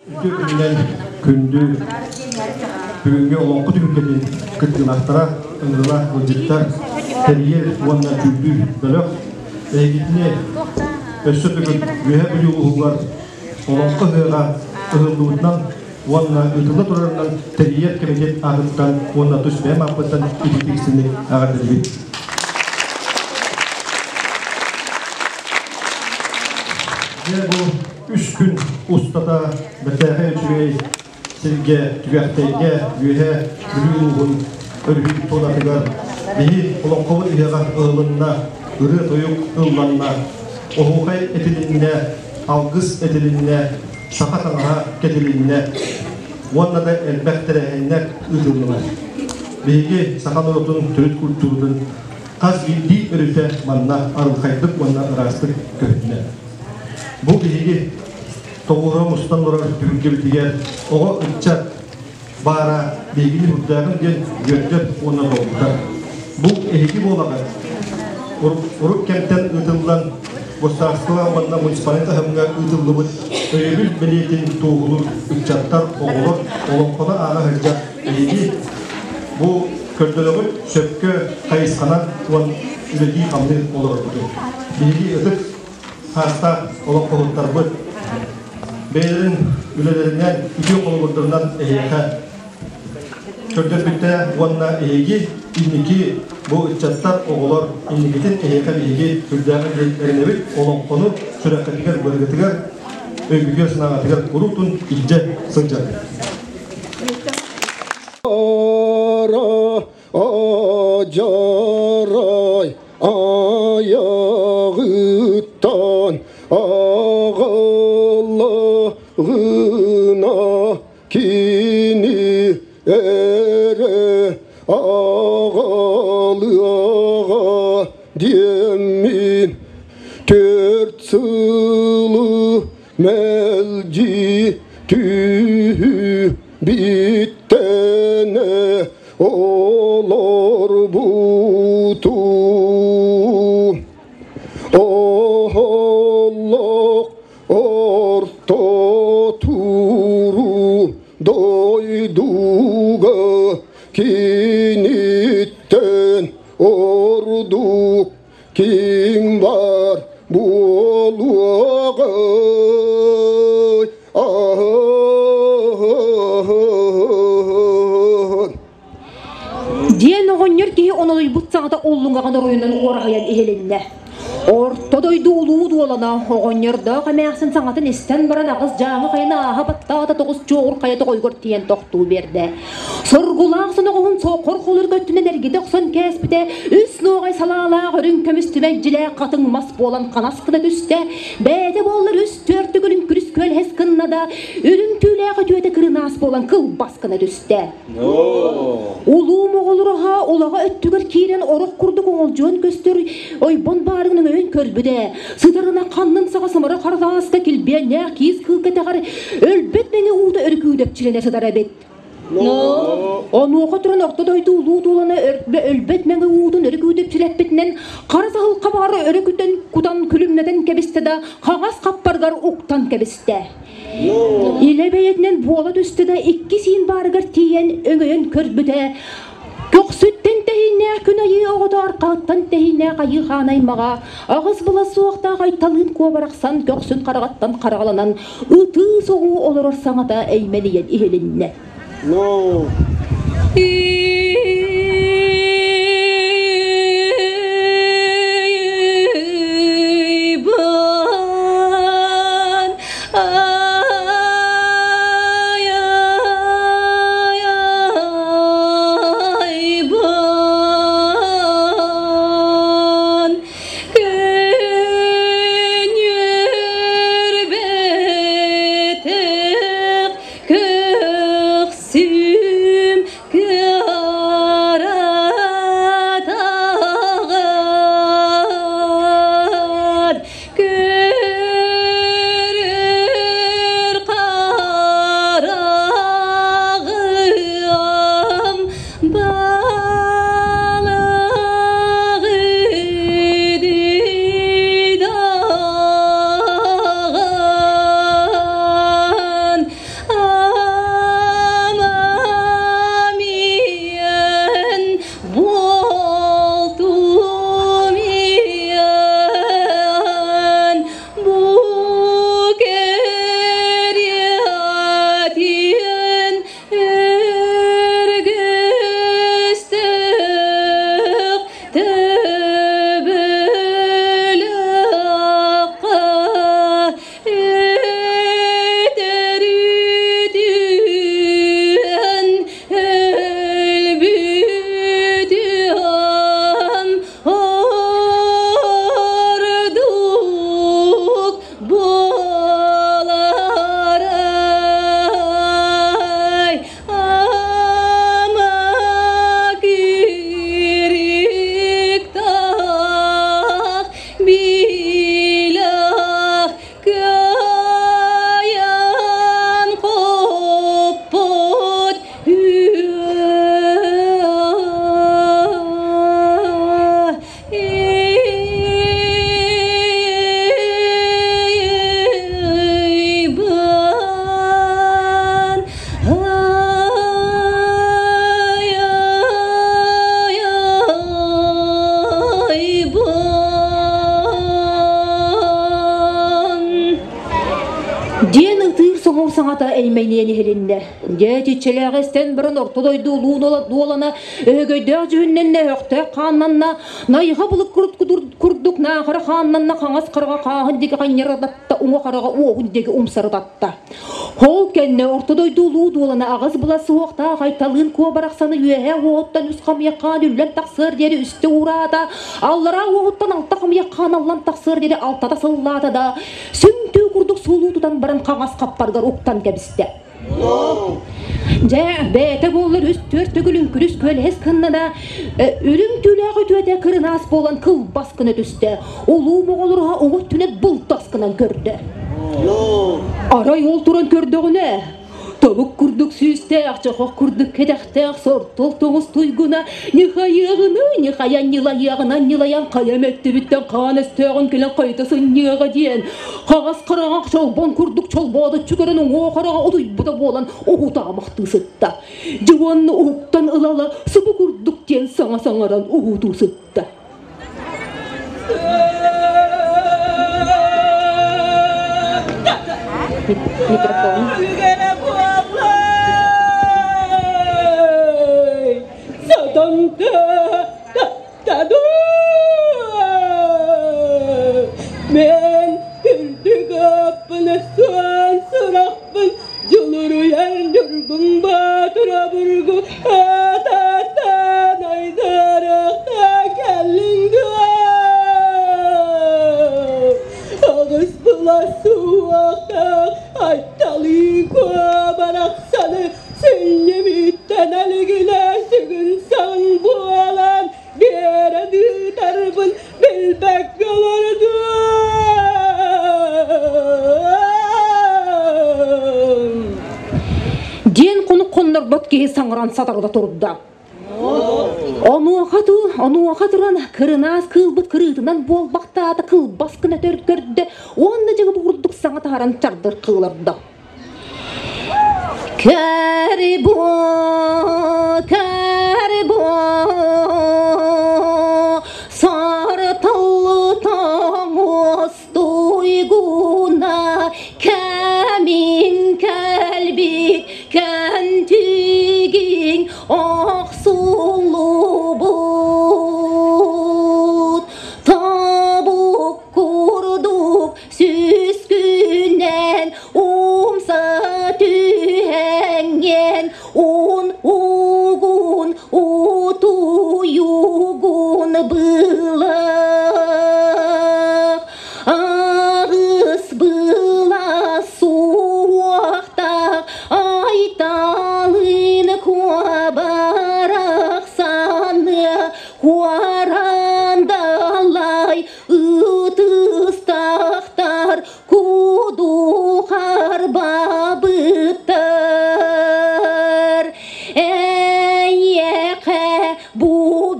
Үтүө күнүнэн күндү бүгүҥҥү олоҥхо түһүлгэтин кыттыылаахтара, ыҥырыылаах ыалдьыттар, тэрийэр уонна дьүүллүүр бөлөх эһигитини өссө төгүл Үөһээ Бүлүү улууһугар Олоҥхо ыһыаҕа ыһыллыбытынан уонна ыытылла турарынан тэрийэр кэмитиэт аатыттан уонна тус бэйэм ааппыттан итиитик истиҥник эҕэрдэлиибит. Дьэ бу үс күн устата бэртээхэй үчүгэй сиргэ, Түгэхтэйгэ, Үөһээ Бүлүү улууһун өрүһүн туонатыгар биһи олоҥхобут ыһыаҕа ыһылынна, ырыа-тойук ылланна, оһуохай этилиннэ, алгыс этилиннэ, саха таҥаһа кэтилиннэ уонна да элбэх тэрээһиннэр ыытыллылар. Биһиги саха норуотун төрүт культуратын хас биирдии өрүтэ манна арылхайдык уонна ыраастык көһүннэ. Бу биһиги тоҕуорура мустан олорор түһүлгэбитигэр оҕо ыччат баара биһигини үрдээҕин диэн үөрдэр уонна долгутар. Бу эһиги буолаҕыт. Урут кэмтэн ыытыллан государство уонна муниципальнай таһымҥа ыытыллыбыт өйөбүл бэлиэтин туоһулуур ыччаттар, оҕолор олоҥхону ааҕа сылдьар эһиги бу көрдөрөҕүт сөпкө хайысханан уон үлэлии-хамныы олороргутун. Биһиги ытык саастаах олоҥхоһуттарбыт бэйэлэрин үлэлэринэн, үтүө холобурдарынан эһиэхэ көрдөрбүттэрэ уонна эһиги инники бу ыччаттар, оҕолор инникитин эһиэхэ биһиги сүрдээҕин диэн эрэнэбит, олоҥхону сүрэххитигэр, быаргытыгар, өйгүтүгэр-санааҕытыгар куруутун илдьэ сылдьар. Одьорой айаҕыттан аҕаллаҕына кини эрэ аҕалыаҕа диэммин төрт сылы мэлдьи түһү биттэнэ олорбутум. Оһоллох орто туру дойдуга киниттэн ордук ким бар буолуоҕай Диэн оҕонньор киһи онолуйбут саҥата уллуҥаҕын оройунан уораһыйан иһилиннэ. Орто дойду улуу дуолана оҕонньордоох эмээхсин саҥатын истэн баран аҕыс дьааҥы хайаны ааһа баттаата тоҕус чуоҕур хайа тоҕойугар тиийэн тохтуу биэрдэ. Соргулаах соноҕоһун соокор холурга өттүнэн эргитэ охсон кээспитэ, үс нуоҕай салаалаах үрүҥ көмүс түмэлдьилээх хатыҥ мас буолан ханас гына түстэ, бэйэтэ буоллар үс түөрт төгүлүн күрүс күөлэһэс гынна да, үрүҥ түүлээх үтүөтэ кырынаас буолан кылбас гына түстэ. Улуу моҕолураһа улаҕа өттүгэр киирэн орох курдук оҥолдьуон көстөр ойбон баарыгын өҥөйөн көрбүтэ. Сытарына ханнын саҕа сымара хардаҕаска килбиэннээх киис кыыл кэтэҕэр өлбөт мэҥэ уута өрүкүүдэпчилэнэ сытар эбит. Онуоха туран орто дойду улуу туулана өлбөт мэҥэ уутун өрүкүүдэпчилэппитинэн хара саһыл хабаҕар өрө күтэн кутан күлүмнэтэн кэбистэ да хаҥас хаппарыгар уктан кэбистэ. Илэ бэйэтинэн буола түстэ да икки сиин баарыгар тиийэн өҥөйөн көрбүтэ көхсүттэн тэһииннээх күн айыы оҕото арҕааттан тэһииннээх айыы хаан аймаҕа аҕыс была суохтаах айталыын куобарахсан көхсүн хараҕаттан хараҕаланан ытыы соҕуу олорор саҥата эймэлийэн иһилиннэ. No. Көхсүм чугдуур саҥата эймэҥниэн иһилиннэ. Дьэ, итиччэлээҕи истэн баран орто дойду улуу дуолана өһөгөйдөөх дьүһүннэннэ, өһөхтөөх хааннанна, найха былыт курдук наахара хааннанна, хаҥас хараҕа хааһын диэки ханньарытатта, уҥа хараҕа уоһун диэки умсарытатта. Ол кэннэ орто дойду улуу дуолана аҕыс былас суохтаах айталыын куо барахсаны үөһээ уоһуттан үс хамыйах хаан үллэн тахсыар диэри үстэ уураата, аллараа уоһуттан алта хамыйах хаан аллан тахсыар диэри алтата сыллаата да, сүҥ түү курдук суулуу тутан баран хаҥас хаппарыгар уктан кэбистэ. Дьэ, бэйэтэ буоллар үс-түөрт төгүл үҥкүрүс күөлэһис гынна да, үрүҥ түүлээх үтүөтэ кырынаас буолан кылбас гына түстэ, улуу моҕолоруһа уҥа өттүнэн былтас гынан көрдө. Арай ол туран көрдөҕүнэ, тобук курдук сүүстээх, чохох курдук кэтэхтээх сортол тоҥус туйгуна ньыхайыаҕына ньыхайан ньылайыаҕынан ньылайан хайа мөттүбүттэн хаан өстөөҕүн кэлэн хайыта сынньыаҕа диэн хаҕас хараҕа чолбон курдук чолбоодоччу көрөн уҥуох хараҕа утуйбута буолан уһутаамахтыы сытта. Дьэ уонна уһуктан ыла-ыла субу курдук диэн саҥа саҥаран уһутуу сытта. Микрофон. Мен үрдүк аппын суон сурахпын дьулуруйар ньургун боотура бургу ататтан айдарахта кэллиҥ дуо Аҕыс былас суохтаах айталыы куо барахсаны сүнньүбүттэн алигилэ сүгүн саҥ буолан биэрэн ыытарбын билбэккэ олордум. Диэн хонук хоннорбот киһи саҥаран сатарыта турда. Онуоха ту, онуоха туран кырынаас кыылбыт кырыытынан буолбахтаата кылбас гына көрдө уонна дьыгы курдук саҥа таһаран чардыр кыыларда. Кэрбо, кэрбо, сартылтан устуйгуна кэмин кэлбит кэнтигиҥ охсуллубут табук курдук Сүскүнэн умса түһэҥҥин ун угун утуйугун былах аҕыс былас суохтаах айталын куобарахсаны куорандалай ытыстахтар кудухар бабыттар эйиэхэ бу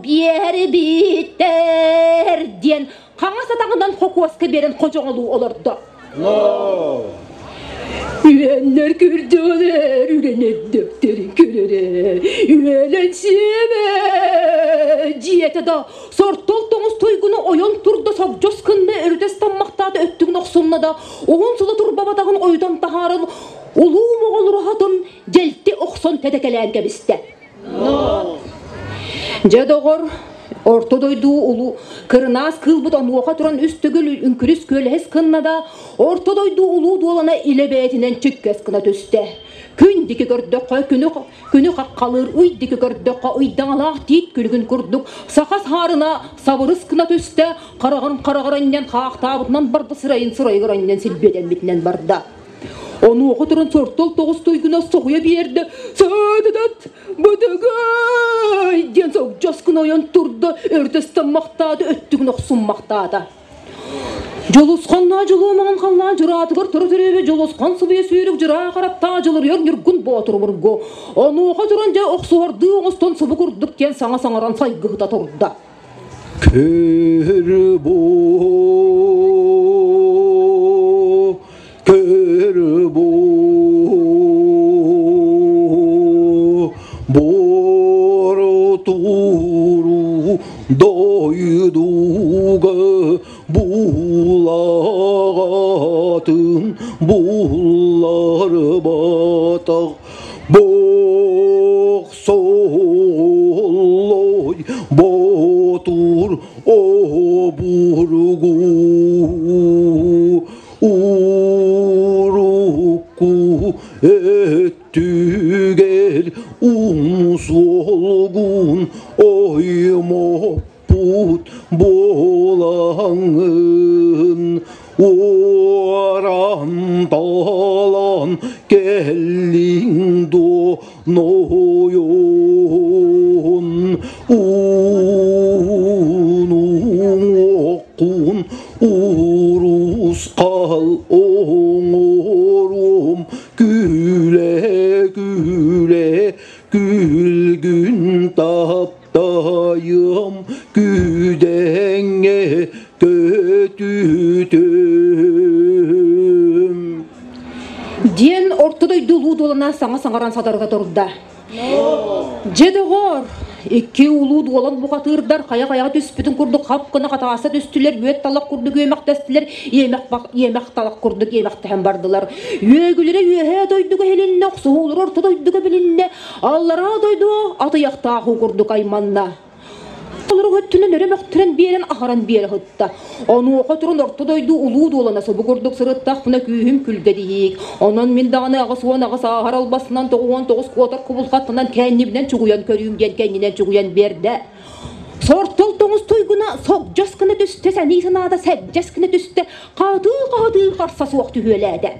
биэрбиттэр диэн хаҥас атаҕынан хокуоска биэрэн хочоҥолуу олордо. Үөннэр күрдьүлэр, үрэнэрдэхтэрин көрөрө, үөлэн сиэмэ дьиэтэ да сортол тоҥус туйгуну ойон турда согдьос гынна өрүтэ ыстаммахтаата өттүгүн охсунна да уһун сула турбабатаҕын ойутан таһааран улуу моҕол ураһатын дьэлти охсон тэтэкэлээн кэбистэ. Дьэ доҕор, орто дойду улуу кырынаас кыылбыт онуоха туран үс төгүл үҥкүрүс күөлэһис гынна да, орто дойду улуу дуолана илэ бэйэтинэн чүккэс гына түстэ. Күн дики көрдөххө, күнү, күнү хаххалыыр ый дики көрдөххө, ыйдаҥалаах тиит күлүгүн курдук саха саарына сабырыс гына түстэ, хараҕын хараҕар анньан хаахтаабытынан барда, сырайын сырайыгар анньан силбиэтэммитинэн барда. Онуоха туран сортол тоҕус туйгуна соһуйа биэрдэ. Сөөдөт бытыгай диэн согдьос гына ойон турда, өртө ыстаммахтаата, өттүгүн охсуммахтаата. Дьулусханнаа дьулуо маҥан халлаан дьураатыгар тура төрөөбүт Дьулусхан субуйа сүүрүк дьураа хараттаа дьулуруйар ньургун боотур мургу. Онуоха туран дьэ охсуһардыы оҥостон субу курдук диэн саҥа саҥаран сайгыһыта турда. Көрбу, көрбу, боротуру дойдуга буоллун. Булаҕатын булларбатах Бохсоллой Ботур обургу Урукку өттүгэр умсулгун оймоппут буолаҥын уоран талан кэллиҥ дуо ноойон уунуҥуоххун урусхал оҥоруом күлэ-күлэ күлгүн таптайым күдэҥҥэ көтүтүм. Диэн орто дойду улуу дуолана саҥа саҥаран сатарыта турда. Дьэ доҕоор, икки улуу дуолан бухатыырдар хайа-хайаҕа түспүтүн курдук хап гына хатааса түстүлэр, үөт талах курдук үөмэхтэстилэр, иэмэх талах курдук иэмэхтэһэн бардылар. Үөгүлэрэ үөһээ дойдуга иһилиннэ, охсуһуулара орто дойдуга билиннэ, аллараа дойду атыйахтаах уу курдук айманна. Толору өттүнэн өрө мөхтөрөн биэрэн аһаран биэрэ сытта. Онуоха туран орто дойду улуу дуолана субу курдук сырыттахпына күүһүм күлгэ диһиик. Онон мин даҕаны 88 ааһар албасынан 99 куотар кубулҕаттанан кэннибинэн чугуйан көрүүм диэн кэннинэн чугуйан биэрдэ. Сортол тоҥус туйгуна согдьос гына түстэ, сэнии санаата сэбдьэс гына түстэ, хаһытыы-хаһытыы харса суох түһүөлээтэ.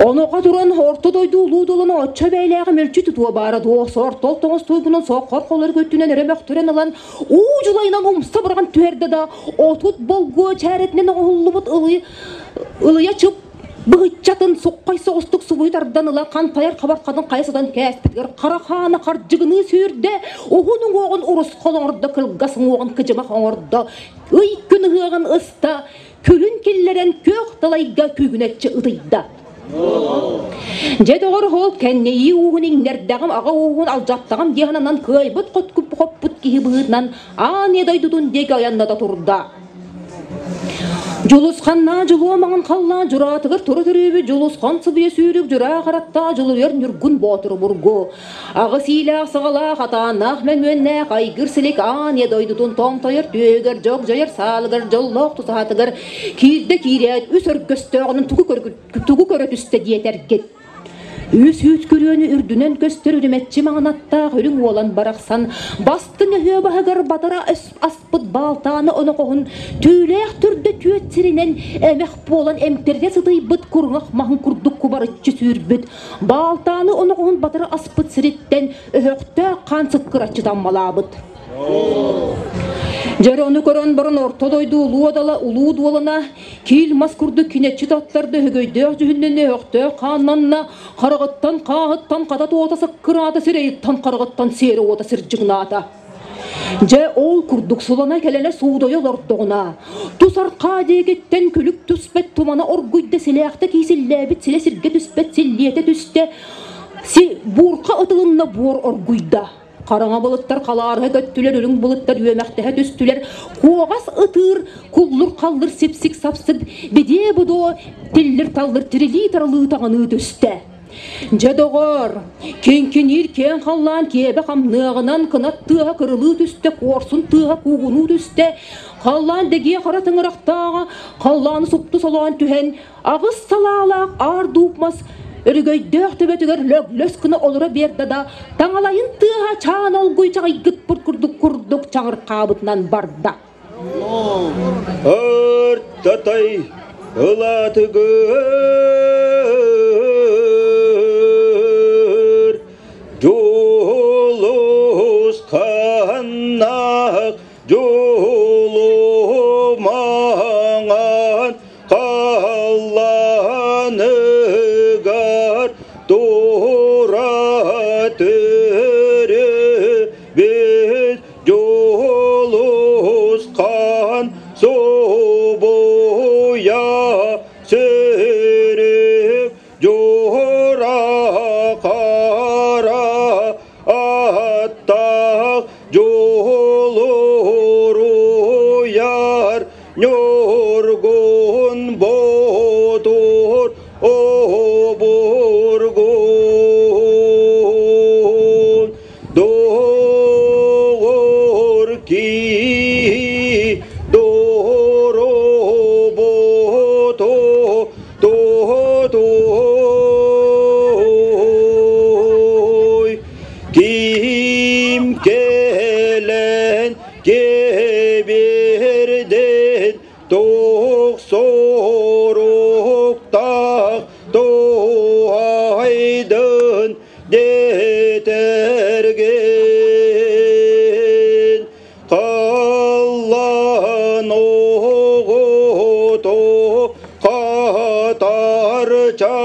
Онуоха туран орто дойду улуу долуна оччо бэйэлээҕи мүлчү тутуо баара дуо, сортол тоҥус туйгунун соххор холор көттүнэн өрө мөхтөрөн ылан, уу дьулайынан умса быраҕан түһэрдэ да, 30 болгуо чээрэтинэн оҥоһуллубут ылыйа чып быһыччатын суххай соҕустук субуйу тардан ыла хантайар хабархатын хайа сытан кээспитигэр хара хаана хардьыгыныы сүүрдэ, уһун уҥуоҕун урусхал оҥордо, кылгас уҥуоҕун кыдьымах оҥордо, ый күн ыһыаҕын ыста, күлүн киллэрэн күөх далайга күүгүнэччи ытыйда. Дьэ доҕор ол кэннэйии ууһун иҥнэрдэҕим, аҕа ууһун алдьаттаҕым диэн анан кыайбыт хоппут киһи быһыытынан аан ийэ дойдутун диэки айанната турда. Дьулусханнаа дьулуо маҥан халлаан дьураатыгар тура төрүүбүт Дьулусхан сыбыйа сүүрүк дьураа хараттаа дьулуйар Ньургун Боотуру бургу. Аҕыс иилээх саҕалаах атааннаах мөҥүөннээх айгыр силик аан ийэ дойдутун томтойор түөһүгэр дьогдьойор саалыгар дьоллоох тусаһатыгар киирдэ киирээт үс өргөстөөҕүнэн тугу көрө түстэ диэтэргит. Үс үүт күрүөнү үрдүнэн көстөр үрүмэччи маҥанаттаах үрүҥ уолан барахсан бастыҥ өһүө баһыгар батара аспыт баалтааны онохоһун түүлээх түрдэ түөт сиринэн эмэх буолан эмтэргэ сытыйбыт куруҥах маһын курдук кубарыччы сүүрбүт баалтааны онохоһун батара аспыт сириттэн өһөхтөөх хаан сыккыраччы таммалаабыт. Дьэ ону көрөн баран орто дойду улуу одала улуу дуолана киил мас курдук кинэччи таттарда өһөгөйдөөх дьүһүннэннэ өһөхтөөх хааннанна хараҕыттан хааһыттан хата туота саккыраата сирэйиттэн хараҕыттан сиэрэ уота сирдьигнаата. Дьэ ол курдук сулана кэлэнэ суудайа олордоҕуна, тус архаа диэкиттэн күлүк түспэт тумана оргуйда силээхтэ киисиллээбит силэ сиргэ түспэт силлиэтэ түстэ, си буурха ытылынна буор оргуйда. Хараҥа былыттар халаарыһа көттүлэр, үрүҥ былыттар үөмэхтэһэ түстүлэр, куоҕас ытыыр, куллур-халлыр сипсик-сапсык, бидиэ-будуо, тиллир-таллыр тирилии-таралыы таҥыныы түстэ. Дьэ доҕоор, киҥкиниир киэҥ халлаан киэбэ хамныаҕынан кынат тыаһа кырылыы түстэ, куорсун тыаһа куугунуу түстэ, халлаан дэгиэ хара тыҥырахтааҕа халлааны супту солоон түһэн, аҕыс салаалаах аар дууп мас өрөгөйдөөх төбөтүгэр лөглөс гына олоро биэрдэ да, таҥалайын тыаһа чаан олгуй чаҕыйгыппыт курдук курдук чаҕырхаабытынан барда. Ыртатай ылатыгыр Дьулусханнаах дьулумаҥан халлааныгар тура төрүбүт Дьулусхан субуйа сөрүк дьура хара аттаах дьулуруйар ньу. Ньургун Боотур Обургун Доҕор кии Доробото Тотой Ким кэлэн кэбиэрдэн туох соруктаах туһайдын дэтэргин Халлаан оҕото хатарча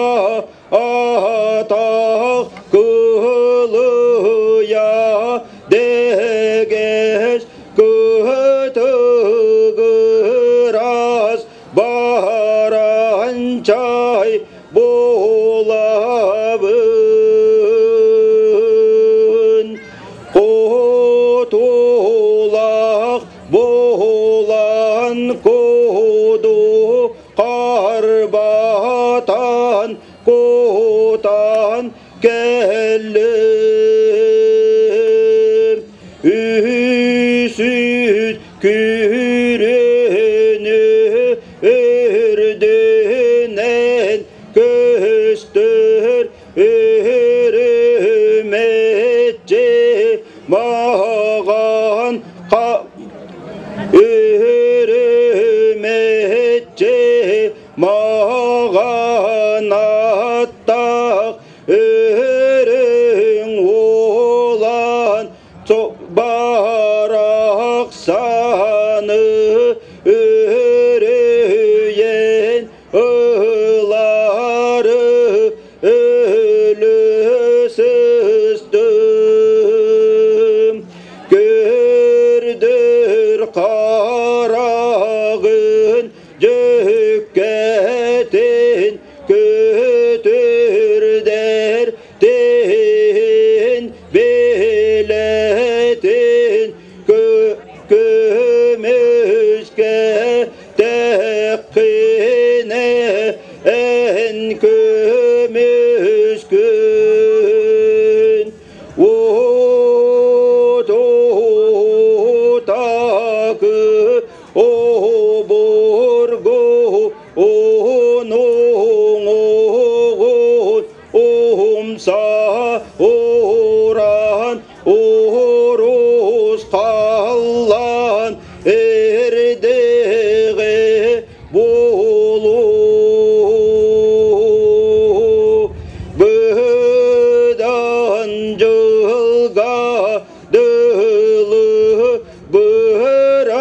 атах кыһылыйа дэгэс кыһытыгырас баранчай буолабын Хотулах буолан куду Харбатан кутан кэллим Үсүт күрүнү үрдүнэн көстөр Үрүмэччи маҕан Үрүмэччи маҕан аттаах Өрүҥ уолан барахсаны Өрүйэн ылары өлө сыстым Көрдөр хараҕын дьүккэтин көтүрдэр тин билэтин көмүскэ тэххинэ эн көмүскүн Отутакы обургу онуҥугун умса уран урус халлан эрдэҕи буолуу быдан дьылга дылы быралыйа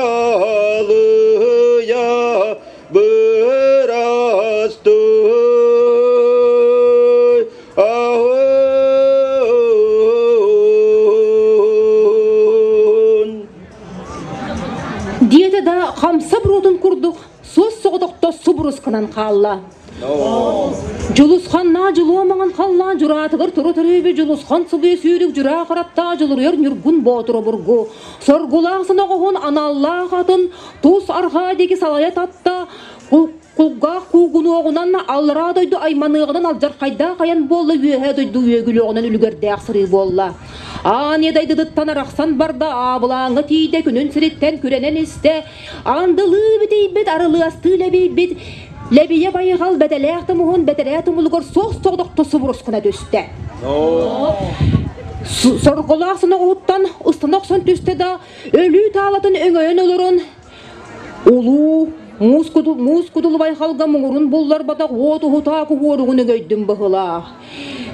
бырастой аһын Диэтэ да хамса буруотун курдук суос соҕотохто субурус гынан хаалла. Дьулусханнаа дьулуо маҥан халлаан дьураатыгар тура төрүүбү Дьулусхан субуйа сүүрүк дьураа хараптаа дьулуруйар Ньургун Боотур обургу соргулаах соноҕоһун аналлаах атын тус арҕаа диэки салайа татта кулгаах куугунуоҕунан аллараа дойду айманыаҕынан алдьархайдаах айан буолла үөһээ дойду үөгүлүөҕүнэн үлүгэрдээх сырыы буолла аан дайдытыттан арахсан барда аабылааҥҥа тиийдэ күнүн сириттэн күрэнэн истэ андылыы битийбит арылыастыы лэбийбит Лэбийэ байҕал бэтэлээх тумуһун бэтэрээ тумулугар суох соҕотохто субурус гына түстэ. Сорҕолоох соноҕоһуттан ыстана охсон түстэ да, өлүү таалатын өҥөйөн олорон, улуу муус кудул, муус кудул байҕалга муҥурун булларбатах уот уһутаакы уоругун өҥөйдүм быһылаах.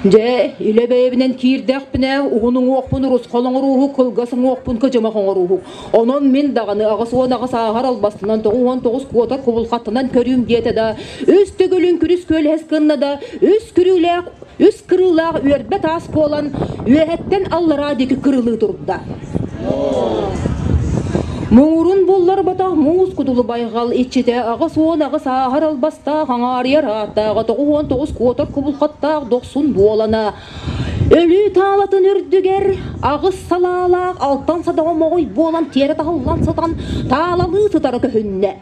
Дьэ, илэ бэйэбинэн киирдэхпинэ, уһун уҥуохпун урусхал оҥорууһу, кылгас уҥуохпун кыдьымах оҥорууһу. Онон мин даҕаны 88 ааһар албастынан 99 куотар кубулҕаттанан көрүүм диэтэ да, үс төгүлүн күрүс күөлэһэс гынна да, үс күрүүлээх, үс кырыылаах үөрбэ таас буолан, үөһэттэн аллараа диэки кырылыы турда. Муҥурун булларбатах муус кудулу байҕал иччитэ 88 ааһар албастаах аҥаарыйар ааттааҕа 99 куотар кубулҕаттаах дохсун буолана Өлүү таалатын үрдүгэр аҕыс салаалаах алтан садаҕа моҕой буолан тиэрэ таһыллан сытан таалалыы сытара көһүннэ.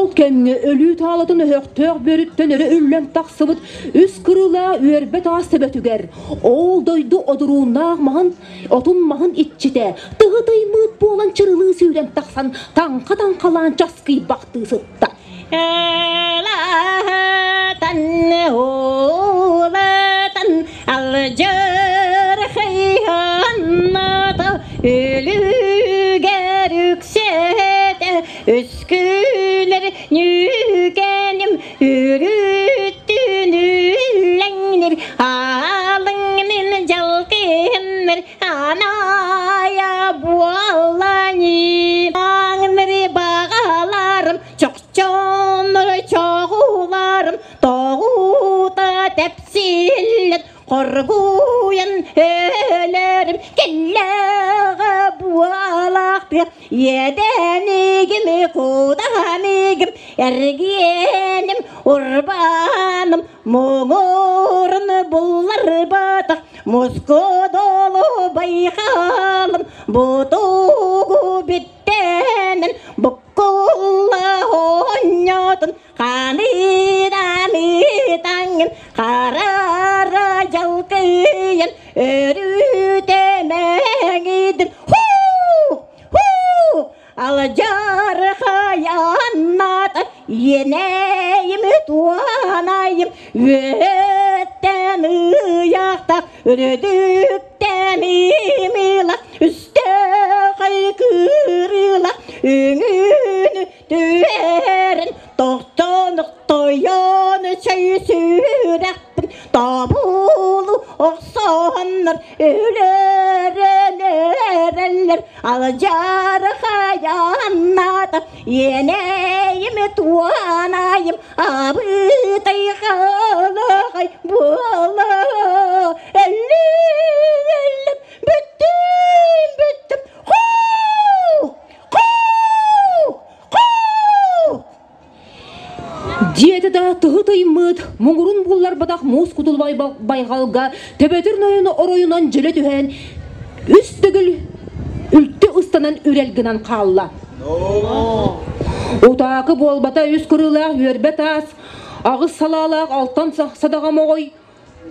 Ол кэмҥэ өлүү таалатын өһөхтөөх бүөрүттэн өрө үллэн тахсыбыт үс кырыылаах үөрбэ таас төбөтүгэр ол дойду одурууннаах маһын отун маһын иччитэ тыһы тыймыыт буолан чырылыы сүүрэн тахсан таҥха-таҥхалаан часкыйбахтыы сытта. Алаһатан уулатан алдьархайһанната өлүгэр үксэтэ үскүлэр ньүкэним үрүттүн үллэҥнир аалыҥнын дьалкыһынныр анаайа буоллани аҥныры баҕаларым чохчоннор чоҕуларым тоҕута тэпсиллэн хоргуйан өлөрүм кэллэҕэ буолаахтыа иэдэнигим кудаанигим эргиэним урбааным муҥурун булларбатах мускудолу байхалым бутугу биттэнэн буккулла оонньотун ханыдааны таҥын харара дьалкыйан өрүтэмэҥидин хуу хуу алдьархайанната иэнэйим туонайым үөттэн ыйахтах үрдүктэн имила үстөхай кырыла үҥүнү түһэрин тохтонук тойон чэй сүрэхпин тобулу охсоннор өлөрөн эрэллэр алдьархайанната иэнэйим туонайым абытай халахай буола өллүм өллүм бүттүм бүттүм хуу хуу хуу. Дьиэтэ да тыһы тыймыт, муҥурун булларбатах муус кутул байҕалга төбөтүр нойону оройунан дьөлө түһэн, үс төгүл үлтү ыстанан үрэл гынан хаалла. Утаакы буолбата үс кырыылаах үөрбэ таас, аҕыс салаалаах алтан садаҕа моҕой,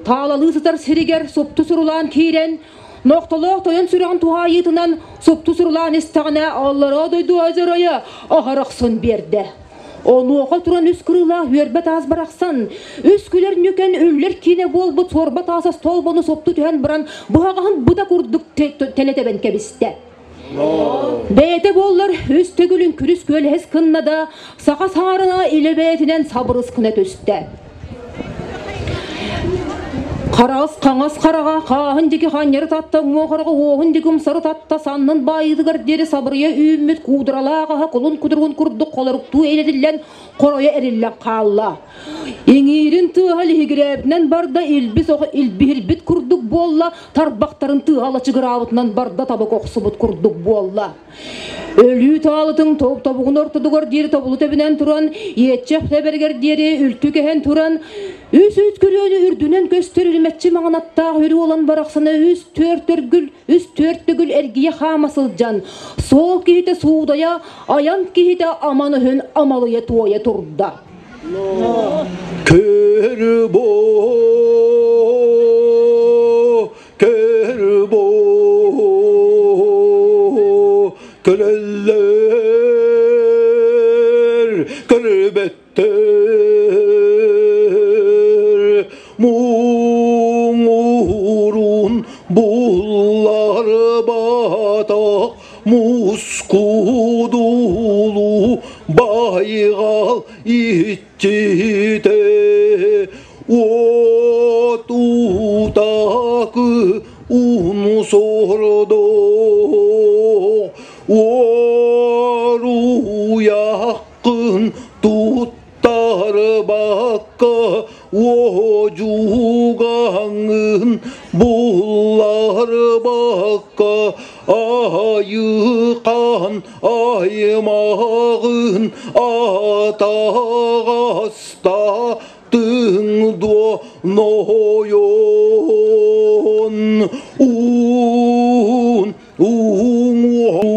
таалалыы сытар сиригэр супту сурулаан киирэн, нохтолоох тойон сүрэҕин туһаайыытынан супту сурулаан истэҕинэ, аллараа дойду азырайа аһарахсын биэрдэ. Онуоха туран үс кырыылаах үөрбэ таас барахсан, үс күлэр ньүкэн үллэр киинэ буолбут суорба таас остолбону супту түһэн баран, быһаҕаһын быта курдук тэлэтэбэн кэбистэ. Бэйэтэ буоллар үс төгүлүн күрүс күөлэһис гынна да, саха саарына илэ бэйэтинэн сабырыс гына түстэ. Хараас хаҥас хараҕа хааһын диэки ханньары татта, уҥуох хараҕа уоһун диэки умсары татта, саннын баайыытыгар диэри сабырыйа үүммүт куудуралаах аһа кулун кудуругун курдук холоруктуу эйэтиллэн, хоройо эриллэн хаалла. Иҥиирин тыаһа лиһигирээбитинэн барда, илбис оҕо илбиһирбит курдук буолла, тарбахтарын тыаһа лачыгыраабытынан барда, табык охсубут курдук буолла. Өлүү таалытын тобугун ортотугар диэри тобулу тэбинэн туран, иэччэх тэбэригэр диэри үлтү кэһэн туран, үс-үс күрүөнү үрдүнэн көстөр үрүмэччи маҥанаттаах үрү уолан барахсана үс түөрт өргүл, үс түөрт төгүл эргийэ хаама сылдьан, суол киһитэ суудайа, айан киһитэ аман өһүн амалыйа туойа турда. Көрбо, көрбо, көрөллөр, көрбөттөр, муҥурун буллар батах мускудулу байҕал иччитэ отутакы унсордо уоруйаххын туттарбакка уодьугаҥҥын булларбакка айыхан аймаҕын атаҕастатыҥ дуо нойон уун уҥуосхал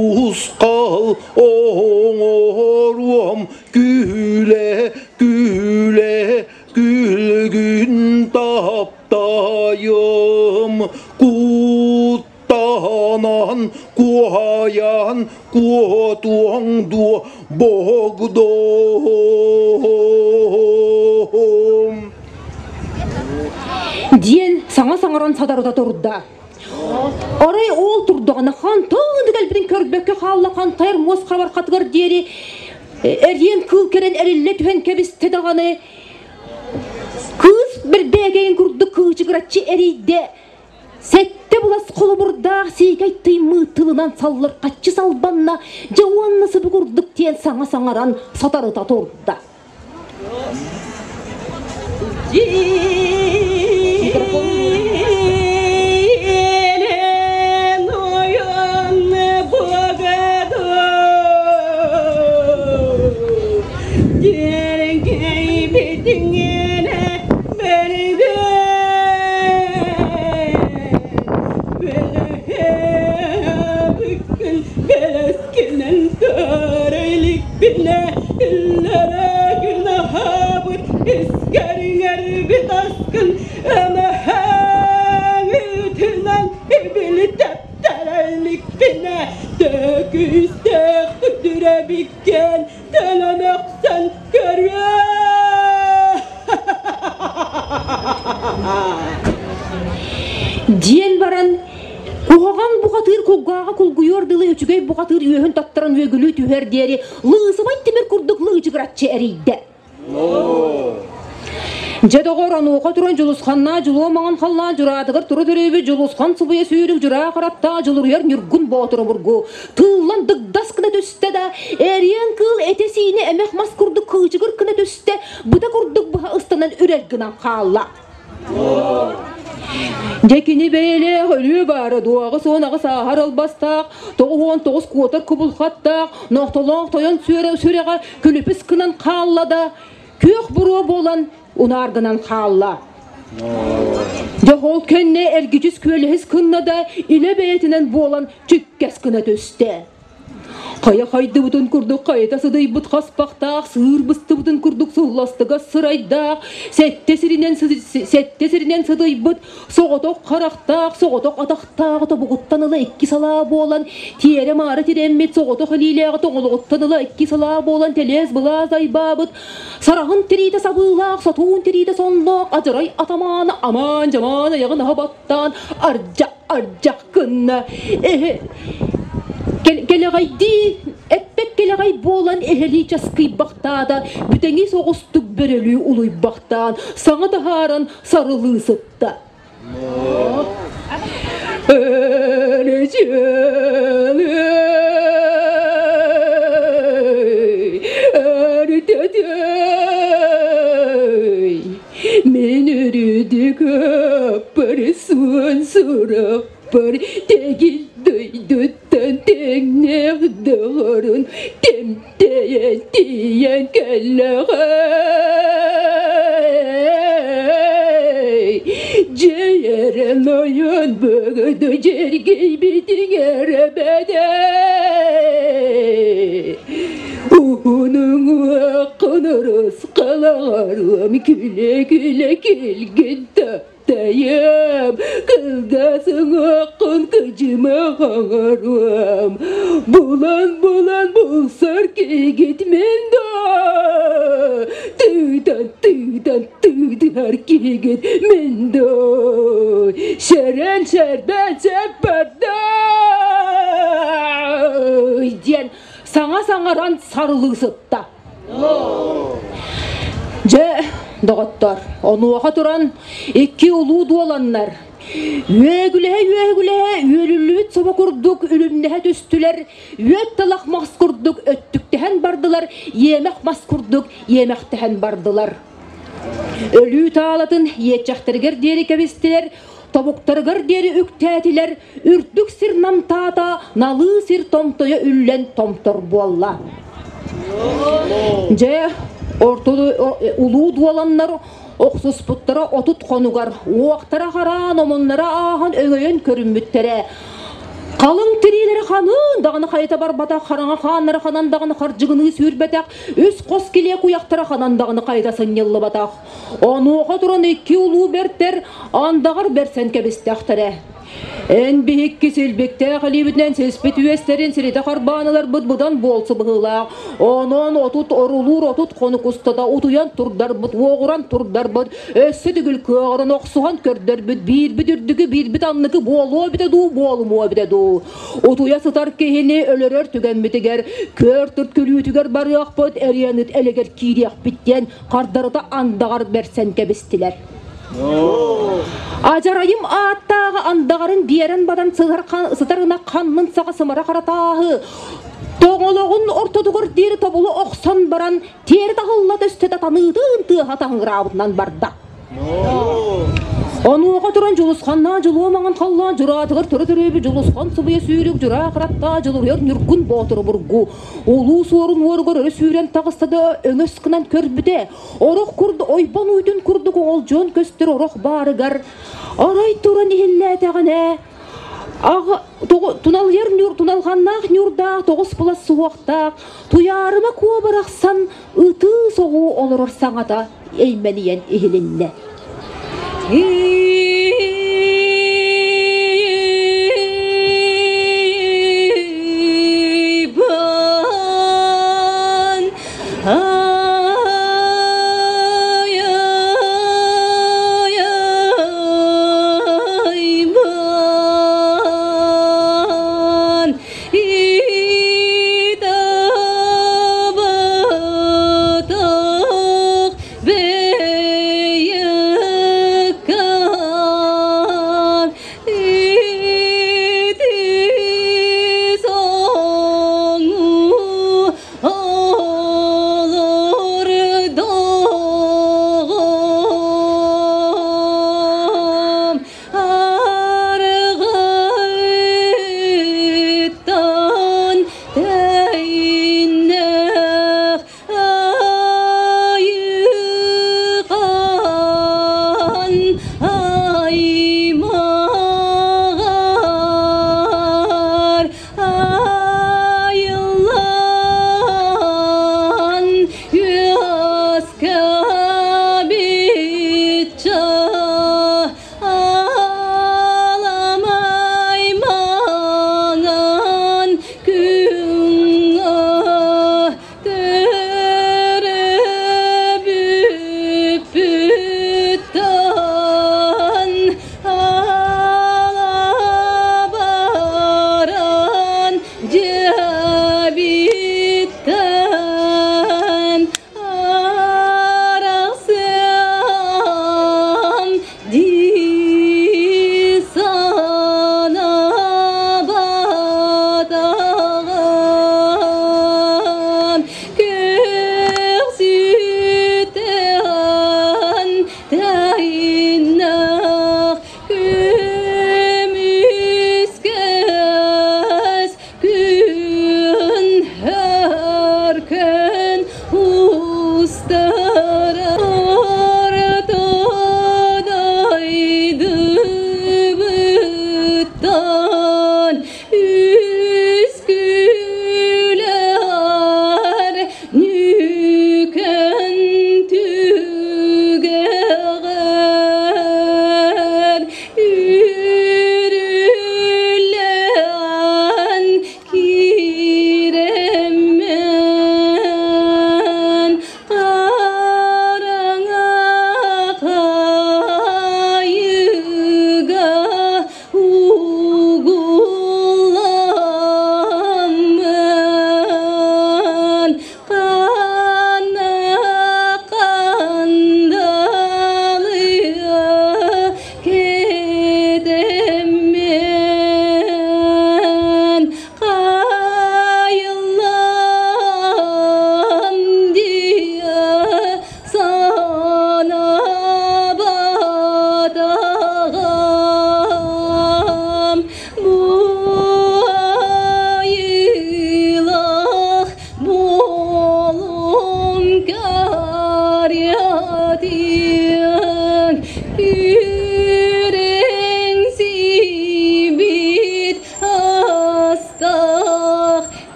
оҥоруоҕун. Оруом күлэ күлэ күлгүн таптайым куттанан куһайан куотуоҥ дуо богдоом. Диэн саҥа саҥаран садарыта турда. Арай ол турдаҕына хантан да кэлбитин көрбөккө хаалла хантайар муос хабархатыгар диэри эриэн кыыл кэлэн эриллэ түһэн кэбистэ даҕаны кыыс бэрбээкэйин курдук кыычыгыраччы эрийдэ сэттэ булас холобурдаах сиикэй тыймыы тылынан саллырхаччы салбанна дьэ уонна сыбы курдук диэн саҥа саҥаран сатарыта турда. Елен ойон богадо Деркей битиңене берге Бүккүн бэлэскинен көрөлүкпүнэ Иллэрэ гынаһабыт искэриҥэр битаскын Эмэһэҥ үтүнэн ибили тэптэрэликпинэ Төкүстээх күтүрэбиккэн төлөнөхсөн көрүө Диэн баран Куһаҕан бухатыыр кулгааҕа кулгуйуор дылы үчүгэй бухатыыр үөһүн таттаран үөгүлүү түһэр диэри лыысыбай тимир курдук лыычыгыраччы эрийдэ. Дьэ доҕор, онуоха туран Дьулусханнаа дьулуо маҥан халлаан дьураатыгар тура төрөөбүт Дьулусхан субуйа сүүрүк дьураа хараттаа дьулуруйар Ньургун Боотур обургу тыыллан дыгдас гына түстэ да, эриэн кыыл этэ-сиинэ эмэх мас курдук кыычыгыр гына түстэ, быта курдук быһа ыстанан үрэр гынан хаалла. Дьэ кини бэйэлээх өлүө баара дуоҕа суон аҕыс ааһар албастаах, 99 куотар кубулхаттаах, нохтолоох тойон сүрэҕэ күлүпүс гынан хаалла да, күөх буруо буолан унаар гынан хаалла. Дьэ ол кэннэ эргичис күөлэһис гынна да, илэ бэйэтинэн буолан чүккэс гына түстэ. Хайа хайдыбытын курдук хайыта сыдыйбыт хаспахтаах, сыыр быстыбытын курдук сылластыгас сырайдаах, сэттэ сиринэн, сэттэ сиринэн сыдыйбыт, соҕотох харахтаах, соҕотох атахтаах тобугуттан ыла икки салаа буолан, тиэрэ-маары тирэммит соҕотох илиилээҕи тоҥолоҕуттан ыла икки салаа буолан тэлээс-былаас айбаабыт, сараһын тириитэ сабыылаах, сотуун тириитэ сонноох, адьарай атамаана амаан-дьамаан айаҕын аһа баттаан, ардьа ардьах гынна. Эһэ кэлэҕэйдии эппэт кэлэҕэй буолан эһэлии часкыйбахтаата, бүтэҥи соҕустук бөрөлүү улуйбахтаан, саҥа таһааран сарылыы сытта. Мен өрүдүк аппар суон сураппар тэгил дойдуттан тэҥнээх доҕорун тэмтэйэн тиийэн кэллэҕэй. Дьиэрэн ойон бөгөдө дьэргэйбитиҥ эрэ бэдэй. Уһунуҥ уоххун урусхалаҕарыам күлэ-күлэ килгин таптайыам, кылгас уҥуоххун кыдьыма хоҥоруом, булан-булан булсар киһигит мин доо, тыытан тыытан тыытыһар киһигит мин доо, сэрэн сэрбэн сэппэрдэй диэн саҥа саҥаран сарылыы сытта. Дьэ, доҕоттор, онуоха туран икки улуу дуоланнар үөгүлэһэ-үөгүлэһэ үөлүллүбүт собо курдук үлүмнэһэ түстүлэр, үөт талах мас курдук өттүктэһэн бардылар, иэмэх мас курдук иэмэхтэһэн бардылар. Өлүү таалатын иэччэхтэригэр диэри кэбистилэр, тобуктарыгар диэри үктээтилэр, үрдүк сир намтаата, налыы сир томтойо үллэн томтор буолла. Дьэ, орто улуу дуоланнар охсуспуттара 30 хонугар, уохтара хараан, омуннара ааһан өҥөйөн көрүммүттэрэ. Халыҥ тириилэри ханыын даҕаны хайыта барбатах, хараҥа хааннара ханан даҕаны хардьыгыныы сүүрбэтэх, үс хос килиэ куйахтара ханан даҕаны хайыта сынньыллыбатах. Онуоха туран икки улуу бэртэр андаҕар бэрсэн кэбистэхтэрэ. Эн биһикки силбиктээх илиибитинэн сиспит үөстэрин сиритэ харбаан ыларбыт быдан буолсу быһыылаах. Онон отут орулуур отут хонук устата утуйан турдарбыт, уоҕуран турдарбыт, өссө төгүл кыаҕыран охсуһан көрдөрбүт биирбит үрдүкү, биирбит анныкы буолуо эбитэ дуу, буолумуо эбитэ дуу. Утуйа сытар киһини өлөрөр түгэммитигэр, көр түрт күлүүтүгэр барыахпыт, эриэн ыт элэгэр киириэхпит диэн хардарыта андаҕар бэрсэн кэбистилэр. Адьарайым ааттааҕы андаҕарын биэрэн баран сытар ынах ханнын саҕа сымара харатааһы тоҥолоҕун ортотугар диэри тобулу охсон баран тиэрэ таһылла төстө да таныытын тыаһа таһыҥыраабытынан барда. Онуоха туран Дьулусханнаан дьулуо маҥан халлаан дьураатыгар төрө төрөөбүт Дьулусхан субуйа сүүрүк дьураа кыраттаа дьулуруйар Ньургун Боотуру бургу улуу суорун уоругар өрө сүүрэн таҕыста да өҥөс гынан көрбүтэ орох курдук ойбон уутун курдук оҥолдьуон көстөр орох баарыгар арай туран иһиллээтэҕинэ туналыйар ньур туналҕаннаах ньуурдаах тоҕус былас суһуохтаах туйаарыма куо барахсан ытыы соҕуу олорор саҥата эймэлийэн иһилиннэ. Итабатах бэйэккам.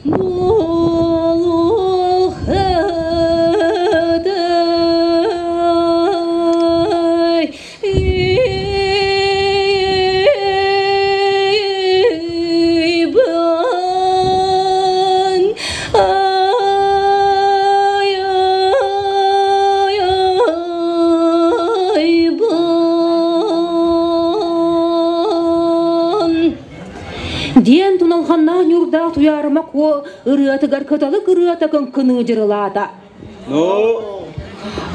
буолуохтай Иван ай ай Иван Диэн туналханнаах ньурдаах Туйаарыма Куо ырыатыгар кыталык ырыата кыҥкыныы дьырылаата.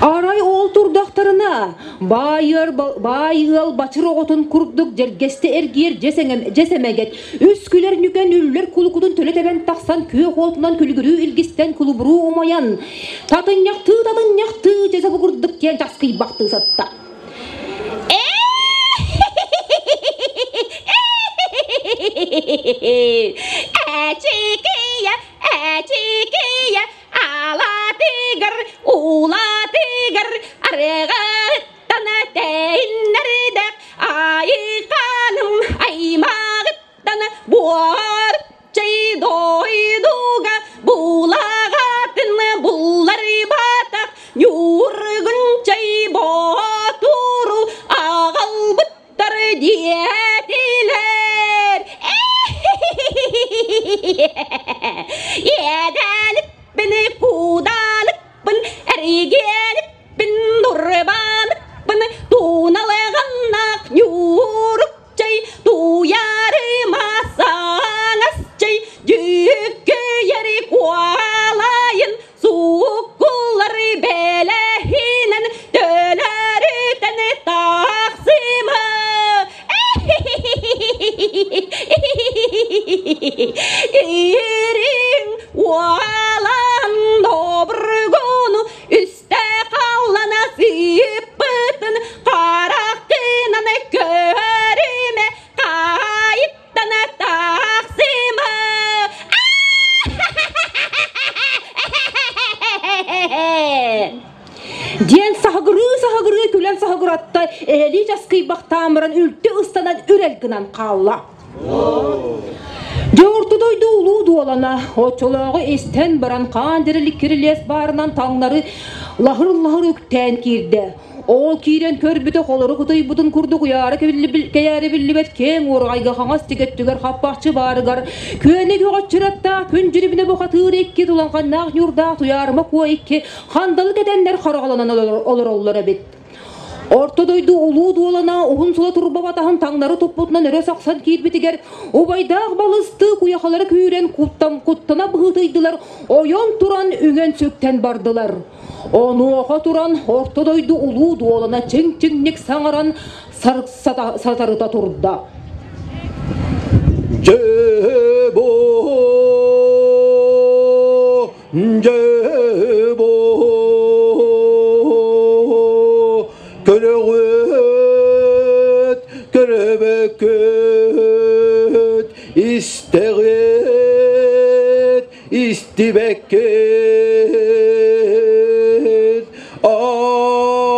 Арай ол турдахтарына, баай ыал бачыр оҕотун курдук дьэргэстэ эргиэр дьэс эмэгэт, үс күлэр нүкэн үллэр кулукутун төлө тэбэн тахсан күөх уотунан күлүгүрүү илгистэн кулубуруу умайан, татынньахтыы-татынньахтыы дьэсэ курдук диэн часкыйбахтыы сытта. Эчикийэ, эчикийэ, Алаатыгар, уулаатыгар арыгыттан тэйиннэрдэх айыканым аймағыттан буорчай дойдуга булаҕатын булларбатах ньургунчай боотуру аҕалбыттар диэтилэр. Иэдээлиппин, куудалыппын, эригиэлиппин, дурбаныппын, тууналыганнаах ньуурукчай, тууярыма саҥасчай, дьүккүйэри куалайын, суккуллар бэлэһинэн төлөрүтэн тахсыма. Ириҥ уолан добргону үстэ халлана сыыппытын харахтынан көрүмэ хайыттана тахсыма. Диэн саһыгырыы-саһыгырыы күлэн саһыгыратта, эһэлии часкыйбахтаан баран үлтү ыстанан үрэл гынан хаалла. Дьоурту дойду улуу дуолана, оччолооҕу истэн баран хаан дирилик кирилиэс баарынан таҥнары лаһыр-лаһыр үктээн киирдэ. Ол киирэн көрбүтэ холорук ытыйбытын курдук уйаара кэйээри биллибэт киэҥ уораҕайга хаҥас тигэттүгэр хаппахчы баарыгар күөнэ көҕөччүраттаах күн дьүрүбүнэ бухатыыр икки туланханнаах ньуурдаах туйаарыма куо икки хандалы кэтэннэр хараҕаланан олороллор эбит. Орто дойду улуу дуолана уһун сула турба батаһын таҥнары туппутунан өрө сахсан киирбитигэр убайдаах балыстыы куйахалары күүрэн куттана быһыытыйдылар, ойон туран үҥэн-сүктэн бардылар. Онуоха туран орто дойду улуу дуолана чиҥ-чиҥник саҥаран сатарыта турда. Дьэ-бо, дьэ-бо, көрөҕүт, көрөбөккүт, истэҕит, истибэккит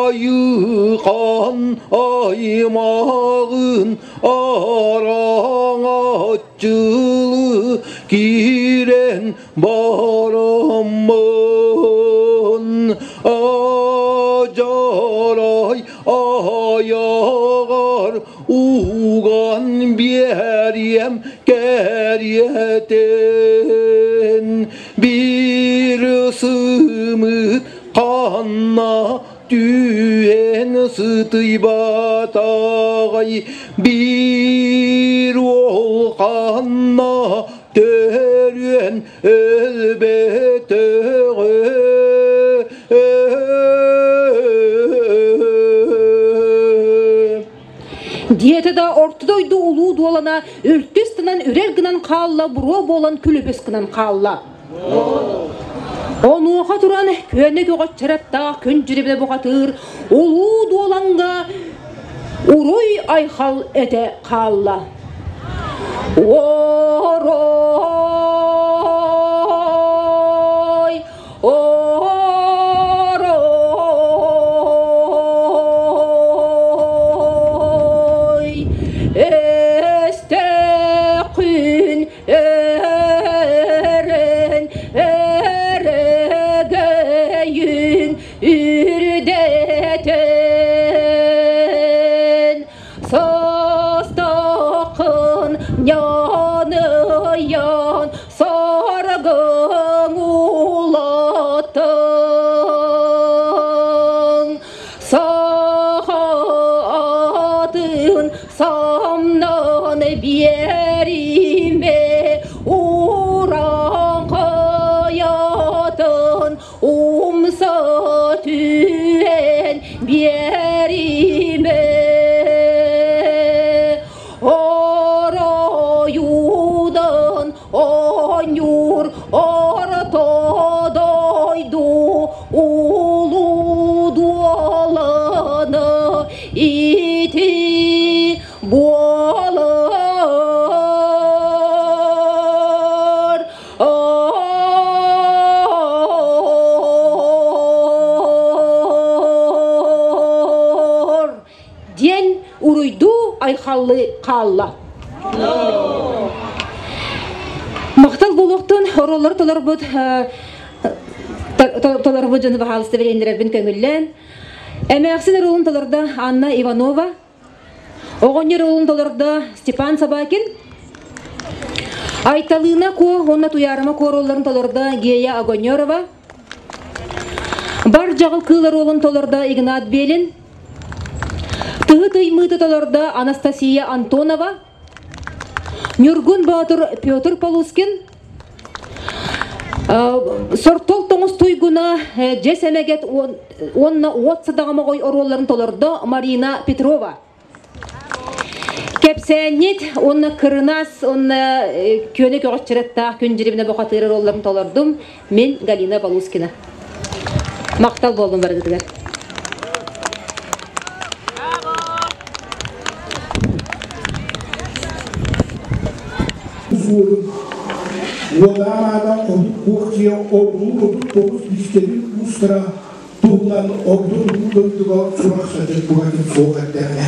айыхан аймаҕын араҥаччылыы киирэн бараммын ажарай аяҕар уган биэриэм кэриэтин биир сымыыт ханна түһэн сытыйбатаҕай биир уол ханна төрүөн өлбөтөҕө Диэтэ да орто дойду улуу дуолана үлтү ыстанан үрэл гынан хаалла, буруо буолан күлүбүс гынан хаалла. Онуоха туран күөнэ көҕөччөрөттаах күн дьүрүбүнэ бухатыыр улуу дуоланга уруй айхал этэ хаалла. Орой, Орой, эстэ күн өлбөтөҕөй. Ньаныйан саргың улатын Сахатын самнан биэриме Ураңқаятын умса түһэн биэриме Оройудан оонньуур орто дойду улуу дуоланы ити буолар. Диэн уруйдуу айхаллыы хаалла. Махтал буолуохтун оруоллары толорбут толорбут дьону баһаалыста билиһиннэрэрбин көҥүллээн. Эмээхсин оруолун толордо Анна Иванова, оҕонньор оруолун толордо Степан Собакин, Айталыына Куо уонна Туйаарыма Куо оруолларын толордо Гея Огонерова, Бар дьаҕыл кыыл оруолун толордо Игнат Белин, Тыһы тыймыыты толордо Анастасия Антонова, Ньургун Боотур Петр Полускин, Сортол тоҥус туйгуна Дьэс эмэгэт уонна уот садаҕа оруолларын толордо Марина Петрова. Кэпсээнньит уонна кырынаас уонна күөнэ көҕөччөрөттаах күн дьирибинэ бухатыыр оруолларын толордум мин Галина Полускина. Махтал буоллун барыгытыгар. Уодаан аата отут дьиэ ордуу 39 биистэбил уустара туһунан ордук улуу дойдуга сурах-садьык быһатын суох эрдэҕинэ.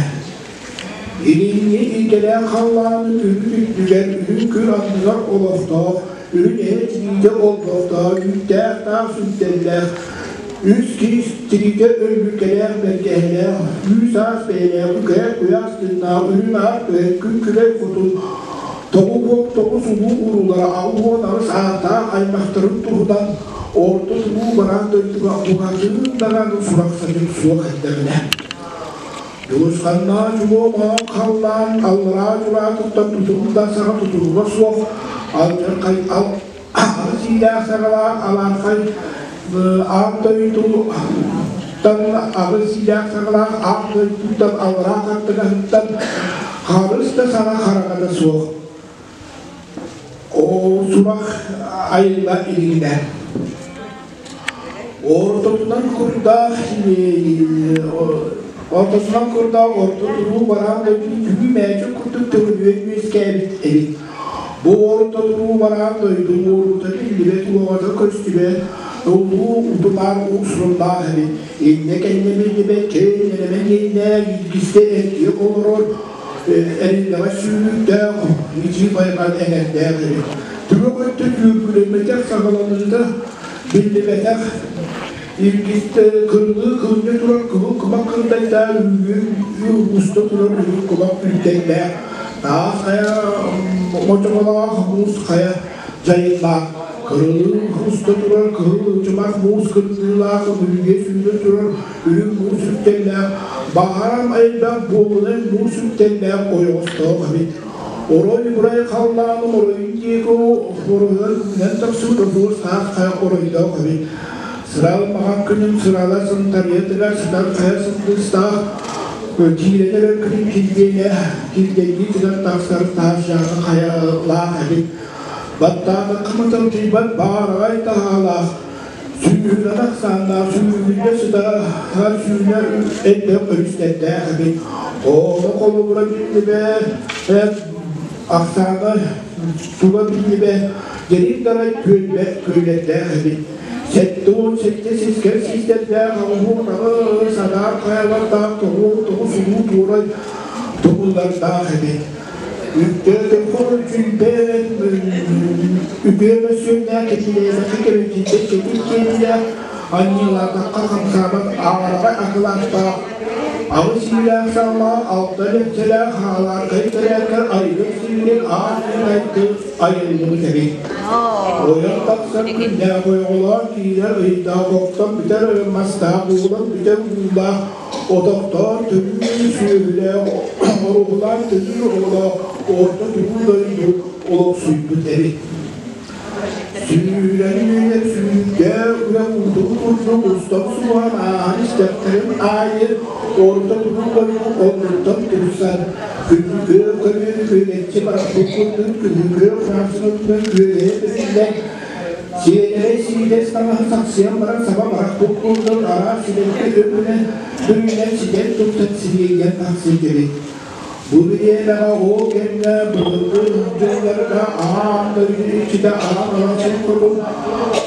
Илиҥҥи илгэлээх халлаанын үрүт үрдүгэр үрүҥ күн анныгар олохтоох, үрүҥ эһэ тириитэ олбохтоох, үүттээх таах сүктэллээх, үс киис тириитэ өлбүккэлээх бэргэһэлээх, үүс-аас бэйэлээх, үкээх куйаас тыыннаах, үрүҥ аар күһэн күн күбэй хотун, 99 улуу уруулара 68 ааттаах аймахтарын туһунан Орто туруу бараан дойдуга уһатыын даҕаны сурах-садьык суох эрдэҕинэ, Дьулусханнаах чулуо маҥан халлаан аллараа дьураатыттан тутулла саҕа тутулуга суох алдьархай аҕыс иилээх саҕалаах алаархай аан дойдуттан аҕыс иилээх саҕалаах аан дойдуттан аллараа хаттыгаһыттан харыс да саҕа хараҥата суох Ол сурах айылла илигинэ. Ортотунан курдаах ортотунан курдаах орто туруу бараан дойду күлүү мээчик курдук төҥүрүйэн үөскээбит эбит. Бу орто туруу бараан дойду уорута биллибэт уоҕата көстүбэт улуу утумаар уус-суруннаах эбит. Иннэ-кэннэ биллибэт чэйнэлэмэ диэннээх илгистэ эргийэ олорор Эриллэҕэ сүүрүүктээх, ньидьии байҕал эҥэрдээх эбит. Түгэх өттө түүргүлэммэтэх саҕаланыыта биллибэтэх, илгистэ кырылыы кылньа турар кыһыл кумах кырдайдаах үүнүө уста турар үрүҥ кумах үүтэллээх, таас хайа мочоҕолоох муус хайа дьайыллаах, кырылыы уста турар кыһыл ычымах муус кырдыылаах үүнүө сүүрэ турар үрүҥ муус үктэллээх, баһаам элбэх буолунай муус үктэллээх ойоҕостоох эбит. Орой бурай халлааным оройун диэки оройугар үүнэн тахсыбыт отуор саас хайа оройдоох эбит. Сырал маҕан күнүм сырала сынтарыйатыгар сытар хайа сындыыстаах киирэн эрэр күнүм килбиэнэ килбиэннии тыгар тахсар таас дьааҥы хайалаах эбит. Баттаатахха маталдьыйбат баараҕай таһаалаах Сүүһүнэн ахсааннаах сүүрүүгэ сытар сүүнэ элбэх өрүстэрдээх эбит. Ону холобура биллибэт, ахсаана туга биллибэт, дьэрин дарай күөлбэ күөлэрдээх эбит. 77 сискэр систэрдээх оҥоһуу таҕы санаар хайалардаах 99 улуу туорай тумуллардаах эбит. Үктөөтөххө үчүйбэт, үтүө мөссүөннээх кэтилээтэххэ кэбирдьийбэт кэтит киэнилээх, анньыылаатахха хамсаабат аараҕай акылааттаах, Аҕыс иилээх саҥалаах, алта лэпсэлээх хаалааркай тэрээккэр айгыр сиилик аан маҥнайгы айыллыбыт эбит. Ойон тахсар күннээх ойоҕолоон киирэр ыйдаах оттон бүтэр мастаах уулан бүтэр уулаах отохтоон төрүүр сүөһүлээх оруһулаан төрүүр оҕолоох орто туруу дойду олохсуйбут эбит. Сүүрэн үүнэр сүүрдээх үрэх уутун курдук устан суоһан ааһан истэхтэрин аайы орто туруу дойду оннуттан турсан күнүкүө көрүөн күөгэччи барахпыт курдук күнүкүө французтан күөгэйэ бэриллэн сиэдэрэй сиидэс таҥаһы сахсыйан баран саба барахпыт курдук араас сибэкки өҥүнэн бүрүнэн ситэн тупсан сириэйэн тахсыбыт эбит. Бу бириэмэҕэ ол кэмҥэ былыргы дьылларга аан дойду иччитэ аан аласын курдук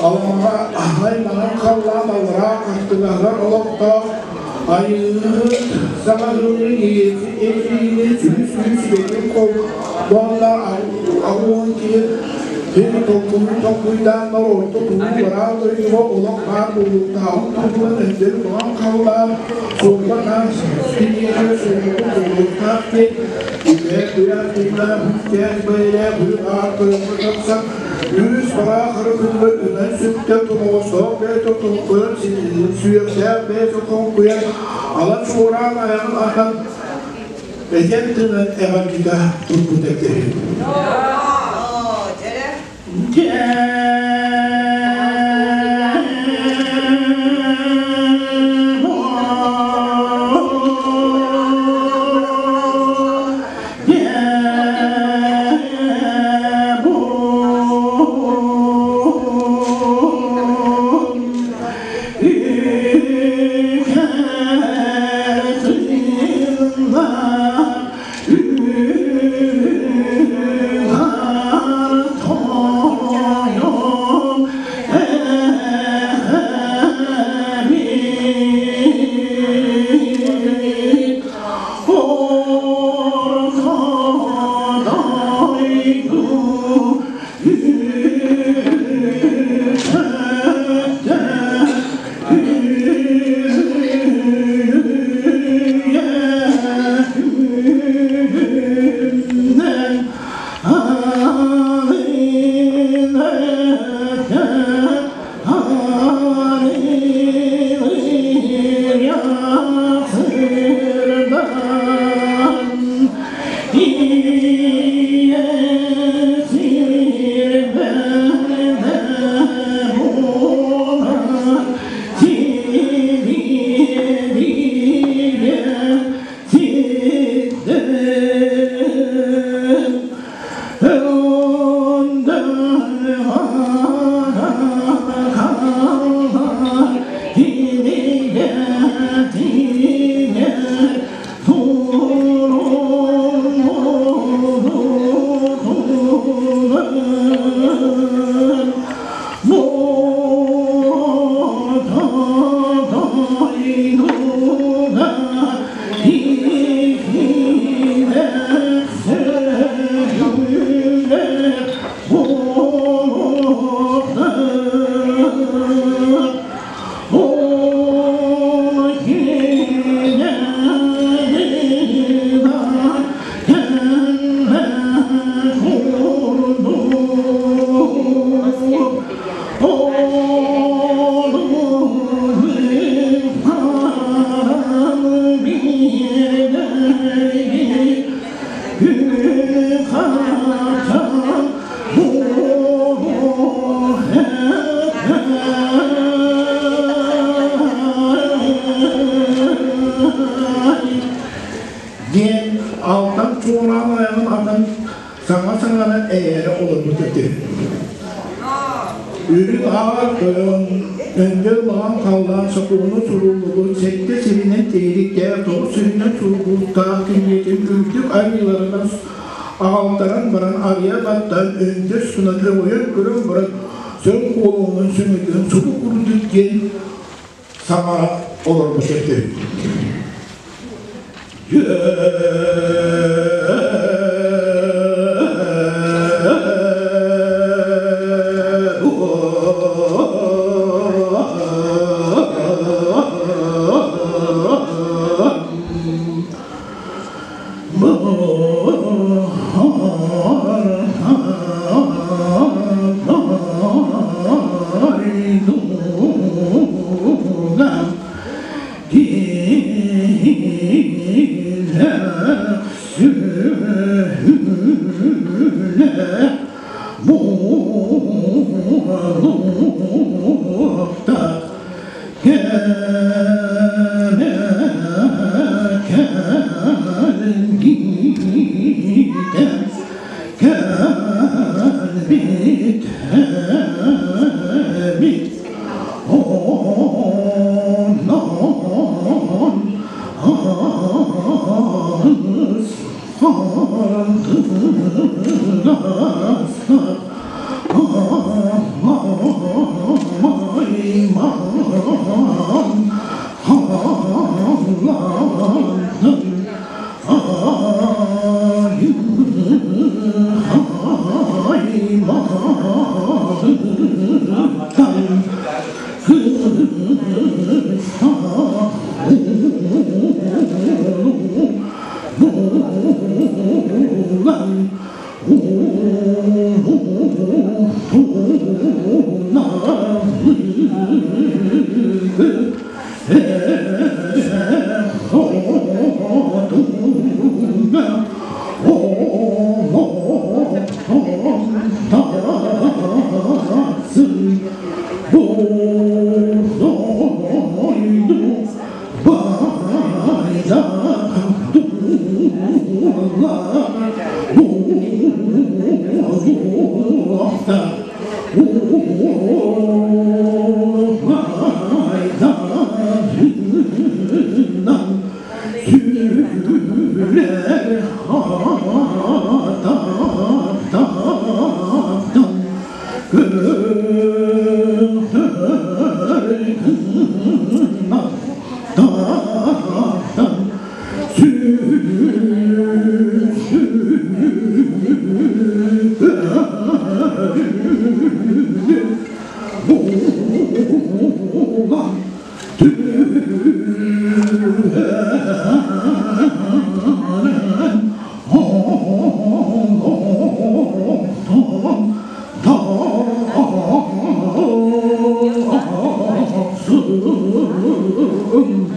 алаҥаҕа аһай маҥан халлаан аллараа хартыгаһыгар олохтоох айыыһыт саҥарыыны этиини сүүс сүбэтин холбооннор 80 киһи Кини толкуйун толкуйдааннар орто туруу бараан дойдуга олох баар буолуохтааҕын туһунан өйдөрү маҥан халлаан суолга таас киниэхэ суолгу буолуохтаах диэн үтээх куйаар тыыннаах үктээх бэйэлээх үрүҥ аар тойоҥҥо тахсан үс бараах харытыгар үнэн сүктэн тоноҕостоох бэйэтэ тоҥкуйан сүөхтээх бэйэтэ хоҥкуйан ала чуораан айаҕын атан этэн тыынан эҕэрдитэ турбут этэ. Диэн алтан чуораан айаҕын атан саҥа саҥаран эйээрэ олорбут этэ. Үрүҥ аар тойон өндөл маҥан халлаан сокуону суруллубут сэттэ сиринэн тиһиликтээх тоҕус сиринэн суруллубуттаах кинигэтин үрдүк арыыларынан аҕалтаран баран арыйа баттаан өндөс гынан өҥөйөн көрөн баран сөҥ куолуһунан сөҥөтүөн субу курдук диэн саҥара олорбут этэ. Кэлбит онон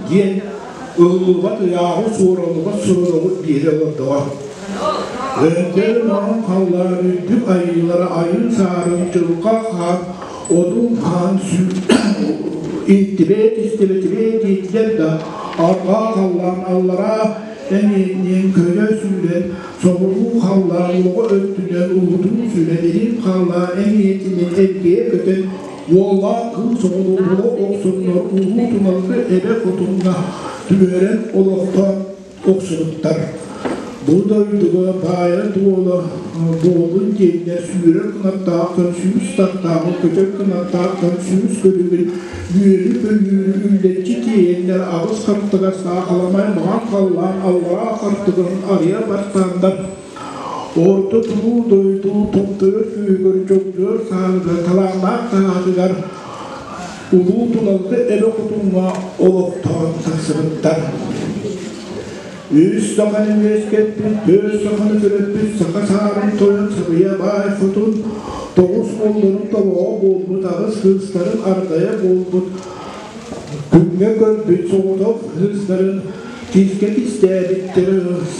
Диэн ыллыбат ыйааҕы суораллыбат суругу биэрэ олордоҕо. Өндөл маҥан халлаан үрдүк айыылара айыы саарын дьылҕа хаан одун хаан иттибэт истибэтибэт диэтилэр да арҕаа халлаан аллараа эҥиэнниэн көнө сүүрэн соҕуруу халлаан уоҕа өттүнэн уутун сүрэн илин халлаан эҥиэтинэн эргийэ көтөн уоллаах кыыс оҕону була охсоннор улуу Туналга эбэ хотуҥҥа түһэрэн олохтоон охсубуттар. Бу дойдуга баайа-дуола буолун диэннэр сүүрэр кынаттаахтан сүүс тартааҕы, көтөр кынаттаахтан сүүс көрүҥүн үөрү-көйүүрү үллэччи тиэйэннэр аҕыс хартыга саахаламай маҥан халлаан аллараа хартыгын арыйа баттааннар Орто туруу дойду томтойор күүһүгэр дьоҥньуор сааһыгар талааннаах таһаатыгар Улуу Туналга эбэ хотуҥҥа олохтоон тахсыбыттар. Үс саханы үөскэппит, түөрт саханы төрөппүт саха саарын тойон Сабыйа баай хотун тоҕус уолларын тобоҕо буолбут, аҕыс кыыстарын ардайа буолбут, күҥҥэ көрбүт соҕотох кыыстарын киискэ кистээбиттэр,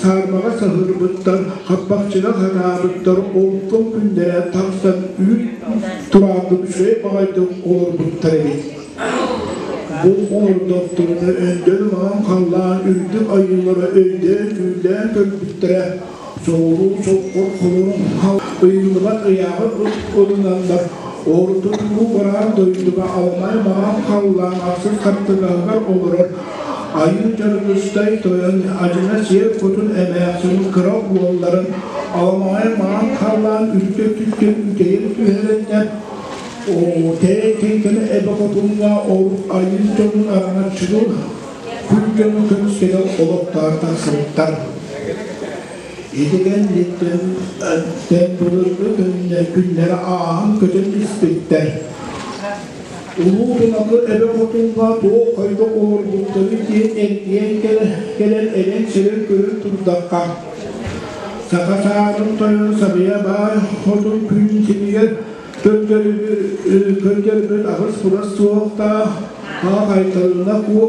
саарбаҕа саһыарбыттар, хаппахчыга хатаабыттар, онтон күннэрэ тахсан үүт турааннык үчүгэй баҕайдык олорбуттар эбит. Бу олордохторуна өндөл маҥан халлаан үрдүк айыылара өйдөөн-түүллээн көрбүттэрэ, соҕуруу соккор холорун ыйыллыбат ыйааҕы ылынаннар, орто туруу бараан дойдуга аламай маҥан халлаан ахсыс хартыгаһыгар олорор Айыы Дьаргыстай тойон адьына сиэр хотун эмээхсин кыра уолларын аламай маҥан халлаан үрдүк өттүттэн үтэйэн түһэрэннэр Тэйэ-тэйгэнэ эбэ хотуҥҥа ол айыы дьонун араҥаччылыыр күн дьону көмүскэнэ олохтоох тахсыбыттар. Ити кэнниттэн былыргы күннэрэ ааһан көтөн испиттэр. Улуу Тунакы эбэ хотуҥҥа туох хайдах олорбуттарын диэн эргийэн кэлэн элэн-сэлэн көрөн турдахха, саха саарын тойон Сабыйа баай хотун күн сиригэр Көрдөрбүт аҕыс курас суохтаах, аах айталына куо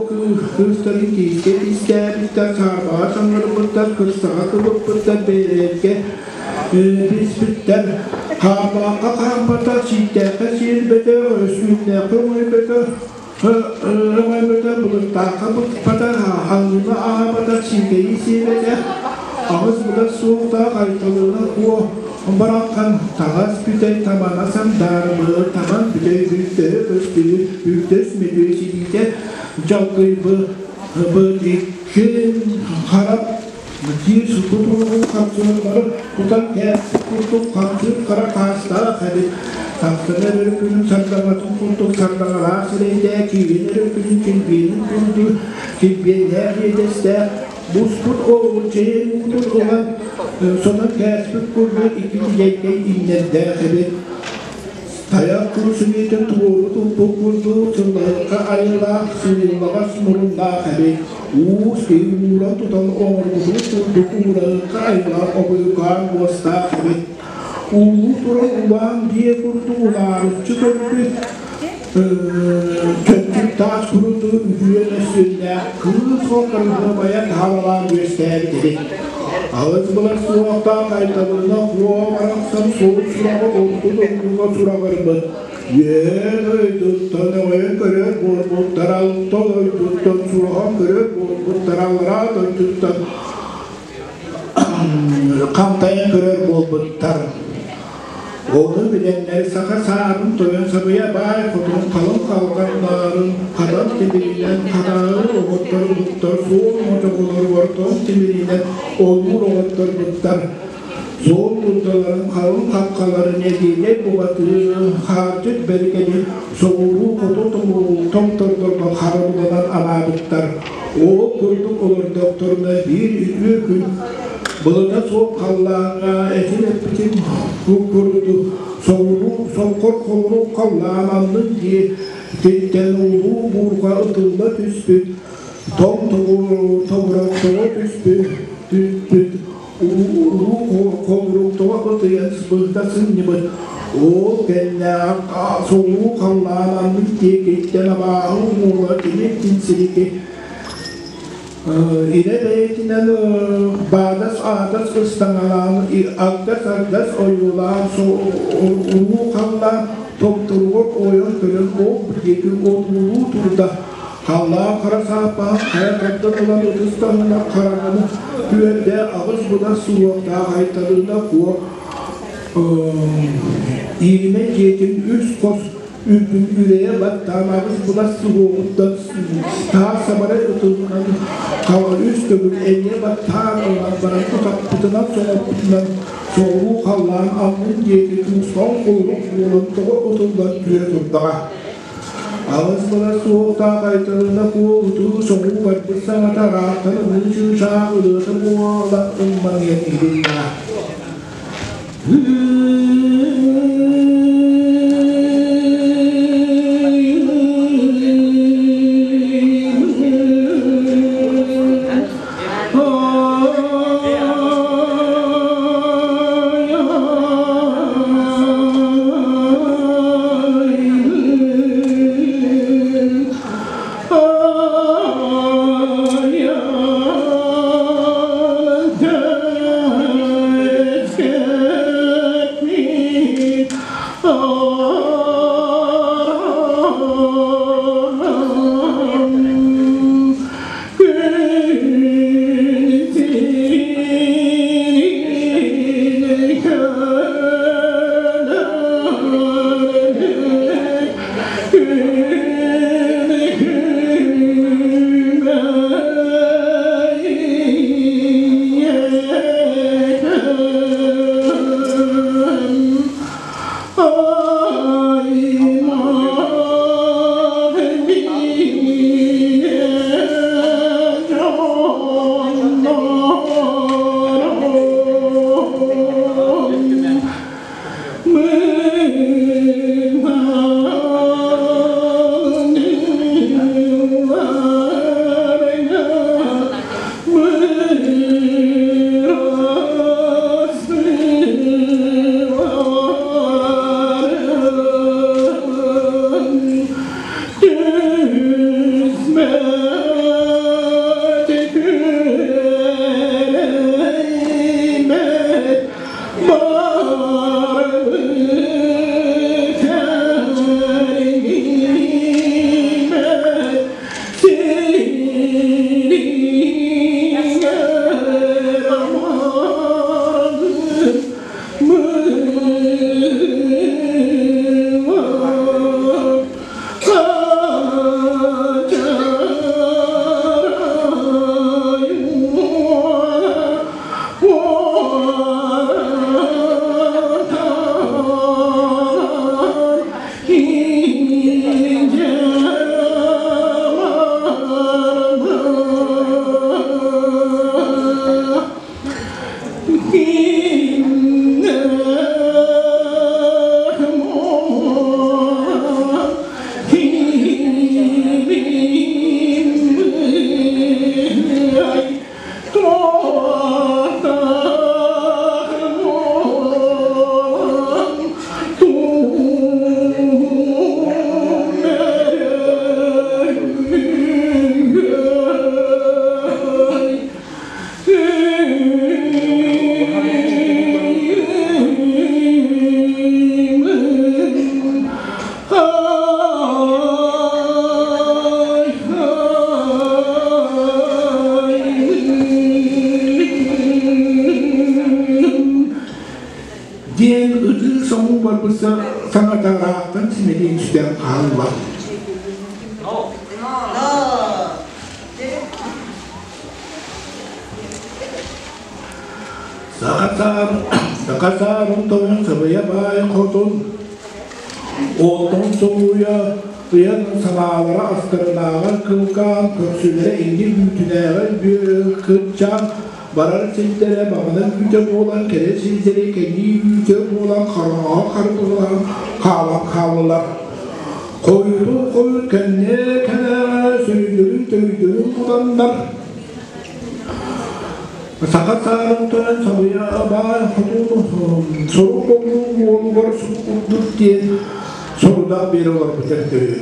кыыстарын киискэ кистээбиттэр, саарбаҕа таҥнарбыттар, кырсаҕа кыбыппыттар, бэйэлэргэ биспиттэр. Хаампаахха хаампатах, сииктээххэ сиэлбэтэх, сүүннээххэ өҥөйбөтөх. Өҥөйбөтө, былыттаахха быкпата, хаҥыыны аһаабата, сиикэйи сиэбэтэ, аҕыс былас суохтаах Айталыына Куо бараххан таҥас бүтэй тамана сандаарыбы, таман бүтэй бүлтөһө көстүбүт, бүлтэс мүдүө силиитэ дьалкыйбы, иккин харах Биир сутуругун хамсыырдары тутан кээспит курдук хамсыыр хара хаастаах эбит. Тахсан эрэр күнүн сардаҥатын курдук сардаҥалаах сирэйдээх, киирэн эрэр күнүн килбиэнин курдук килбиэннээх иэдэстээх, буспут оҕур чэйин уутун ылан сонон кээспит курдук икки килэйкэй иҥнэрдээх эбит. Тайах курсуниитин туруору туппут курдук сыллаһыкка айылаах сыыллаҕас муруннаах эбит. Уус киһи ууран тутан оҥорбутун курдук уураһыкка айылаах обуйукаан муостаах эбит. Уулуу туран улаан дьиэ курдук унаарыччы көрбүт, чөмчүк таас курдук үтүө мөссүөннээх кыыс кыргыбайа таһалалаан үөскээбит эбит. Алыс былас суохтаах Айталына куо барахсан суол сураҕы орто дойдуга сураҕырбыт. Үөһээ дойдуттан өҥөйөн көрөр буолбуттар, алта дойдуттан сураҕын көрөр буолбуттар, аллараа дойдуттан хантайан көрөр буолбуттар. Ону билэннэр саха саарын тойон сабыйа баай хотун халыҥ халҕаннаарын хатан тимиринэн хатааҕы оҕоттор буттар суол мотоҕолоругар тоҥ тимиринэн олуур оҕоттор буттар суол курдаларын халыҥ хаххаларын эдиилэй бухатыырын хаардьыт бэргэни соҕуруу хоту томтордорго харабыланан анаабыттар. Ол курдук олордохторуна биир үтүө күн былыта суох халлааҥҥа этин эппитин курдук соҕуруу соҥхор холорук халлаан аннын диэкиттэн улуу буурҕа ытылла түспүт, тоҥ тобурах тоҕо түспүт, түспүт улуу холорук тоҕо ытыйан быһыта сынньыбыт. Ол кэннэ соҕуруу халлаан аннын диэкиттэн абааһы уҥуоҕа тимир сирики Илэ бэйэтинэн баадас аадас ыстаҥалаан, агдас-агдас ойуулаан, улуу халлаан томторугар ойон көрөн ол диэки одуулуу турда. Халлаан хара сааппаһын хайа тардан ылан ытыс таһынан хараҥаны түөрдэ аҕыс быдан суһуохтаах Айталыына Куо ииримэ дьиэтин үс хос Үрдүн үрэйэ баттаан аҕыс былас суһуоҕуттан таас сабарай ытылынан хаҕа үс төгүл энньэ баттаан ылан баран утаппытынан соҥоппутунан соҕуруу халлаан аллын диэки куустаҕын холорук буолан тоҕо ытыллан түһэ турдаҕа. Аҕыс былас суһуохтаах Айталына Куо утуу соҕуу барбыт саҥата ыраахтан ыныы чыычаах ырыата буолан ымманыйан иһилиннэҕэ. Диэн ытыы-соҥуу барбыт саҥата ыраахтан симэлийэн сүтэн хаалла. Саха саарын тойон сабыйа баай хотун оттон соҕуйа ыйан санаалара астарынааҕар кылгаан көрсүлэрэ иннин үүтүнээҕэр кырдьаан барар сирдэрэ баҕанан үүтэ буолан кэлэр сирдэри кэнии үүтэ буолан хараҥаҕа харбыалаһан хаалан хааллылар. Хойутун хойут кэннэ кэнэ сүрүннэрин төйдөрүн буланнар Саха саарын тойон сабыйа баай хотун сорук болуу уолугар суккурдук диэн сорудах биэрэ олорбут эрдэрэ.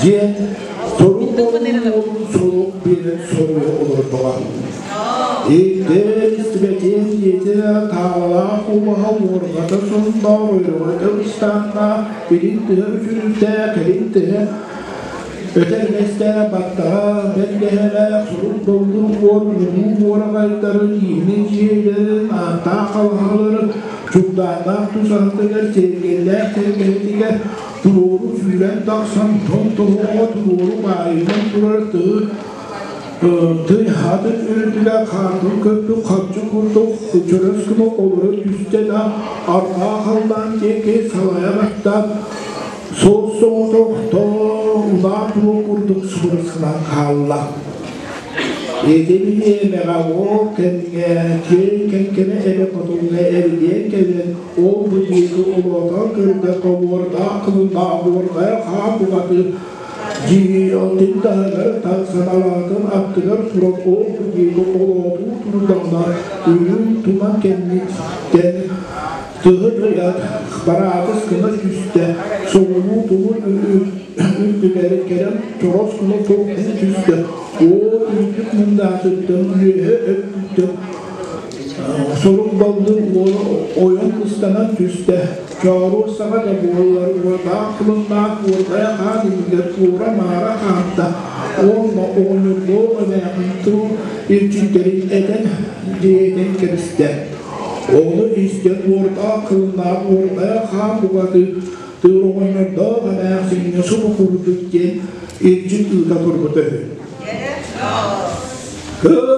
Диэн сорук сурук биэрэн суруйа олордоҕо. Иккис ийэтэ таалалаах убаһа уорҕата сонноох ойоҕото ыстааннаах илин тыһа үчүрүтэ кэлин тыһа өтөр баттаҕа бэргэһэлээх сурук доллур уор улуу уораҕайдарын иини дьиэлэрин ааттаах халаһаларын чугдааннаах тусаһатыгар сиэргэллээх сэргэһитигэр туруору сүүрэн тахсан тон тоһоҕо туруору баайынан турар тыһы тый атын үрдүгэр хаартын көрбүт харчы курдук чөрөс гына олоро түстэ да арҕаа халлаан диэки салайа баттаан суос-соҕотохто улаа туруо курдук субурусунан хаалла. Ити бириэмэҕэ ол кэмҥэ киэҥ кэҥкэмэ эбэ хотуҥҥа эргийэн кэлэн ол бу диэки олоотоон көрдө хобуордаах кылыннаах уорҕайа хаа бухатыыр дьиэтин таһыгар тахсан алаатын аттыгар туран ол бу диэки олоотуу турдаҕына үрүҥ туман кэнниттэн Тыһы тыйат, бараатыс гына түстэ, соҕуруу тумул үрдүгэр кэлэн чорос гына туркуу түстэ, оо үрдүк мындаатыттан үөһэ өттүттэн сорук баллыр уола ойон ыстанан түстэ, чооруос саҕа да буоллар уотаах кылыннаах уотайа хаан иһигэр туора-маара хаамта уонна оҕонньордоох эмээхин тыл илдьиттэрин этэн диэтэн кэбистэ. Ону истэн уордаах кылыннаах уордайа хаан букаты тыыр оҕонньордоох эмээхсиҥҥэ субу курдук диэн илдьит ыыта турбута үһү. Көр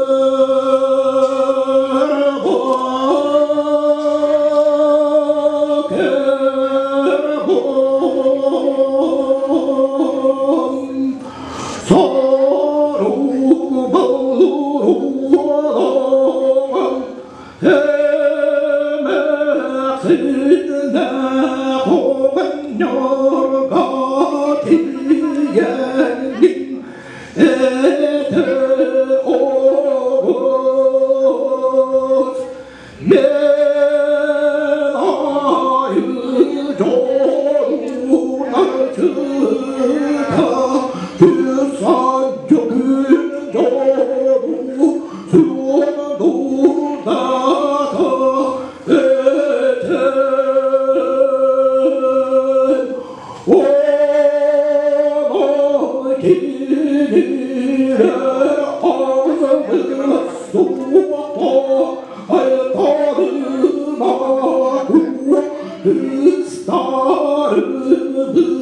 Быар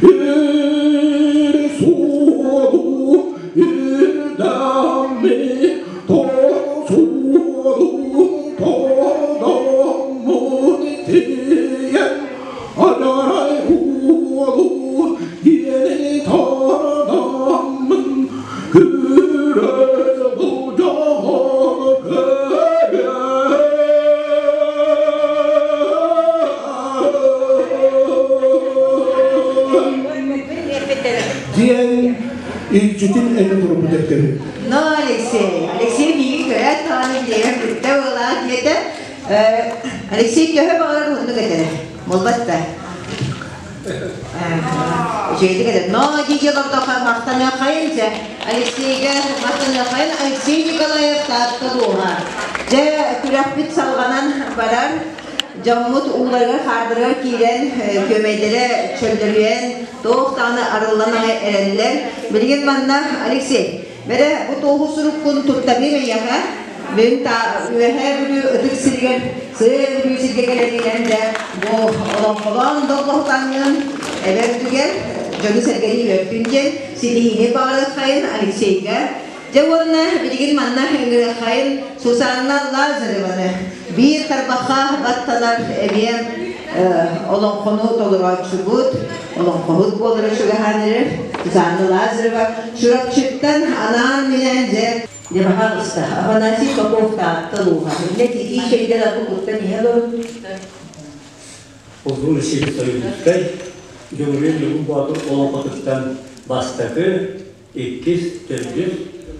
Ир суолу ирдэмми Тоҕ суолун тордоммун тиийэн Адарай уолу диэни тордоммун Күрэл былдьаһан Диэн илдьитин этэ турбут этим. Но Алексей, Алексей миигин көрөөт даҕаны билигин бүттэ уолаах диэтэ. Алексей төһө баҕарар уһуннук этэрэ. Буолбат да. Үчүгэйдик этэр. Но дии олордоххо махтаныаххайын дьэ. Алексейга махтаныаххайын Алексей Николаев Таатта дууһа. Дьэ күрэхпит салҕанан барар. Дьоммут ууларыгар-хаардарыгар киирэн, күөмэйдэрэ чөллөрүйэн, туох даҕаны арыллан аҕай эрэллэр. Билигин манна Алексей, бэрэ бу туоһу суруккун туттарыым эйиэхэ. Бүгүн Үөһээ Бүлүү ытык сиригэр, Сыа Бүлүү сиргэ кэлэринэн дэ бу олоҥхолоон доллоһутаҥҥын эбэр түгэн дьону-сэргэни үөртүн диэн ситиһиини баҕарыаххайын Алексейга. Дьэ уонна билигин манна ыҥырыаххайын Сусанна Лазареваны биир тарбахха баттанар эмиэ олоҥхону толорооччубут, олоҥхоһут буолара чугаһаан эрэр Сусанна Лазарева Чурапчыттан анаан-минээн дьэ Дьэ, баһаалыста, Афанасий Попов Таатта улууһа. Иннэ титии чэйдэр аппы куттан иһэ олорун. Улуу Василий Союзскай Дьулуруйар Ньургун Боотур олоҥхотуттан бастакы, иккис, төрдүс,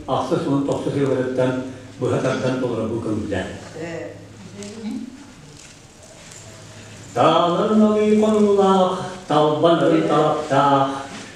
ахсыс уон тохсус ыаларыттан быһа тардан толорорбун көҥүллээн. Таалар налыы хонуулаах, талбан ырын талахтаах,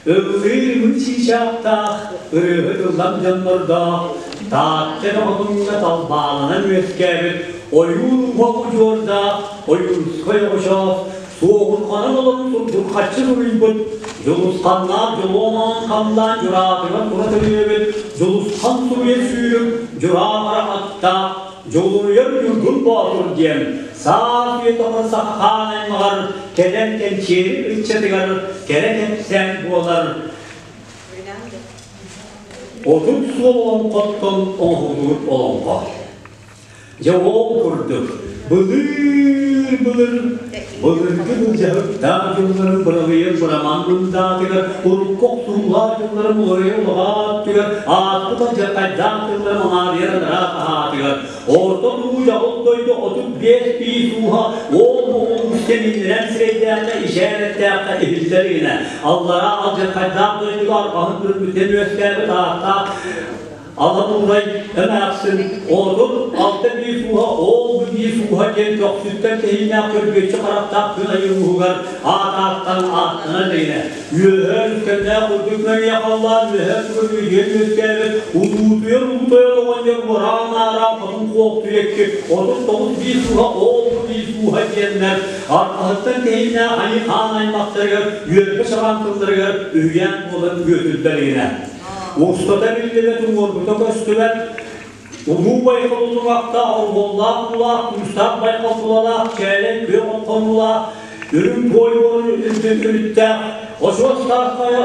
ыллыыр ымыы чыычаахтаах, ырыаһыт ыллам дьоннордоох, Таатта тоҕотуҥҥа талбааланан үөскээбит ойуун уһуох удьуордаах Ойуунскай оҕочоос суоһурҕанан олорон сурдурхаччы суруйбут Дьулусханнаах дьолуомаан халлаан дьураатыгар тура төрүөбүт Дьулусхан суруйа сүүрүк дьураа барахаттаах Дьулуруйар Ньургун Боотур диэн саас үйэ тоҕор саха хаан аймаҕар кэлэр кэнчиэри ыччатыгар кэрэ кэпсээн буолар 30 суол олоҥхоттон оҥоһуллубут олоҥхо. Дьэ ол курдук, былыыр-былыр былыргы былдьаһыктаах дьылларын быралыйар быраман мындаатыгар, урукку охсуулаах дьылларын уларыйа улаҕааттыгар, ааспыт алдьархайдаах дьыллары маҥаарыйар анараа хаһаатыгар, орто туруу дьаҕыл дойду 35 биис ууһа ол улуус кэминнэрэн сирэйдээххэ, ишээрэттээххэ иһиллэр гинэ, аллараа алдьархайдаах дойдуга арҕаһын бүрүммүтүнэн үөскээбит ааттаах Ала Буурай эмээхсин 36 биис ууһа ол бу биис ууһа диэн көхсүттэн тэһииннээх көрбүөччү харахтаах күн айыы ууһугар аат ааттан ааттанар дэгинэ үөһээ үскэннээх үрдүк мэҥиэ халлаан үөһээ тугун үйэн үөскээбит улуутуйар улуутуйар оҕонньор уораан аараан хотун хуохтуйакки 39 биис ууһа ол бу биис ууһа диэннэр арҕаһыттан тэһииннээх айыы хаан аймахтарыгар үөрбэ саҕаан тылларыгар үһүйээн буолан үөтүллэр Устата биллибэт уҥуоргута көстүбэт, Улуу Байҕал улуҥахтаах, оргуоллаах уулаах, куустаах байҕал тулалаах, чээлэй күөх хонуулаах, үрүҥ туой уорун үрүттээх, очуос таас хайа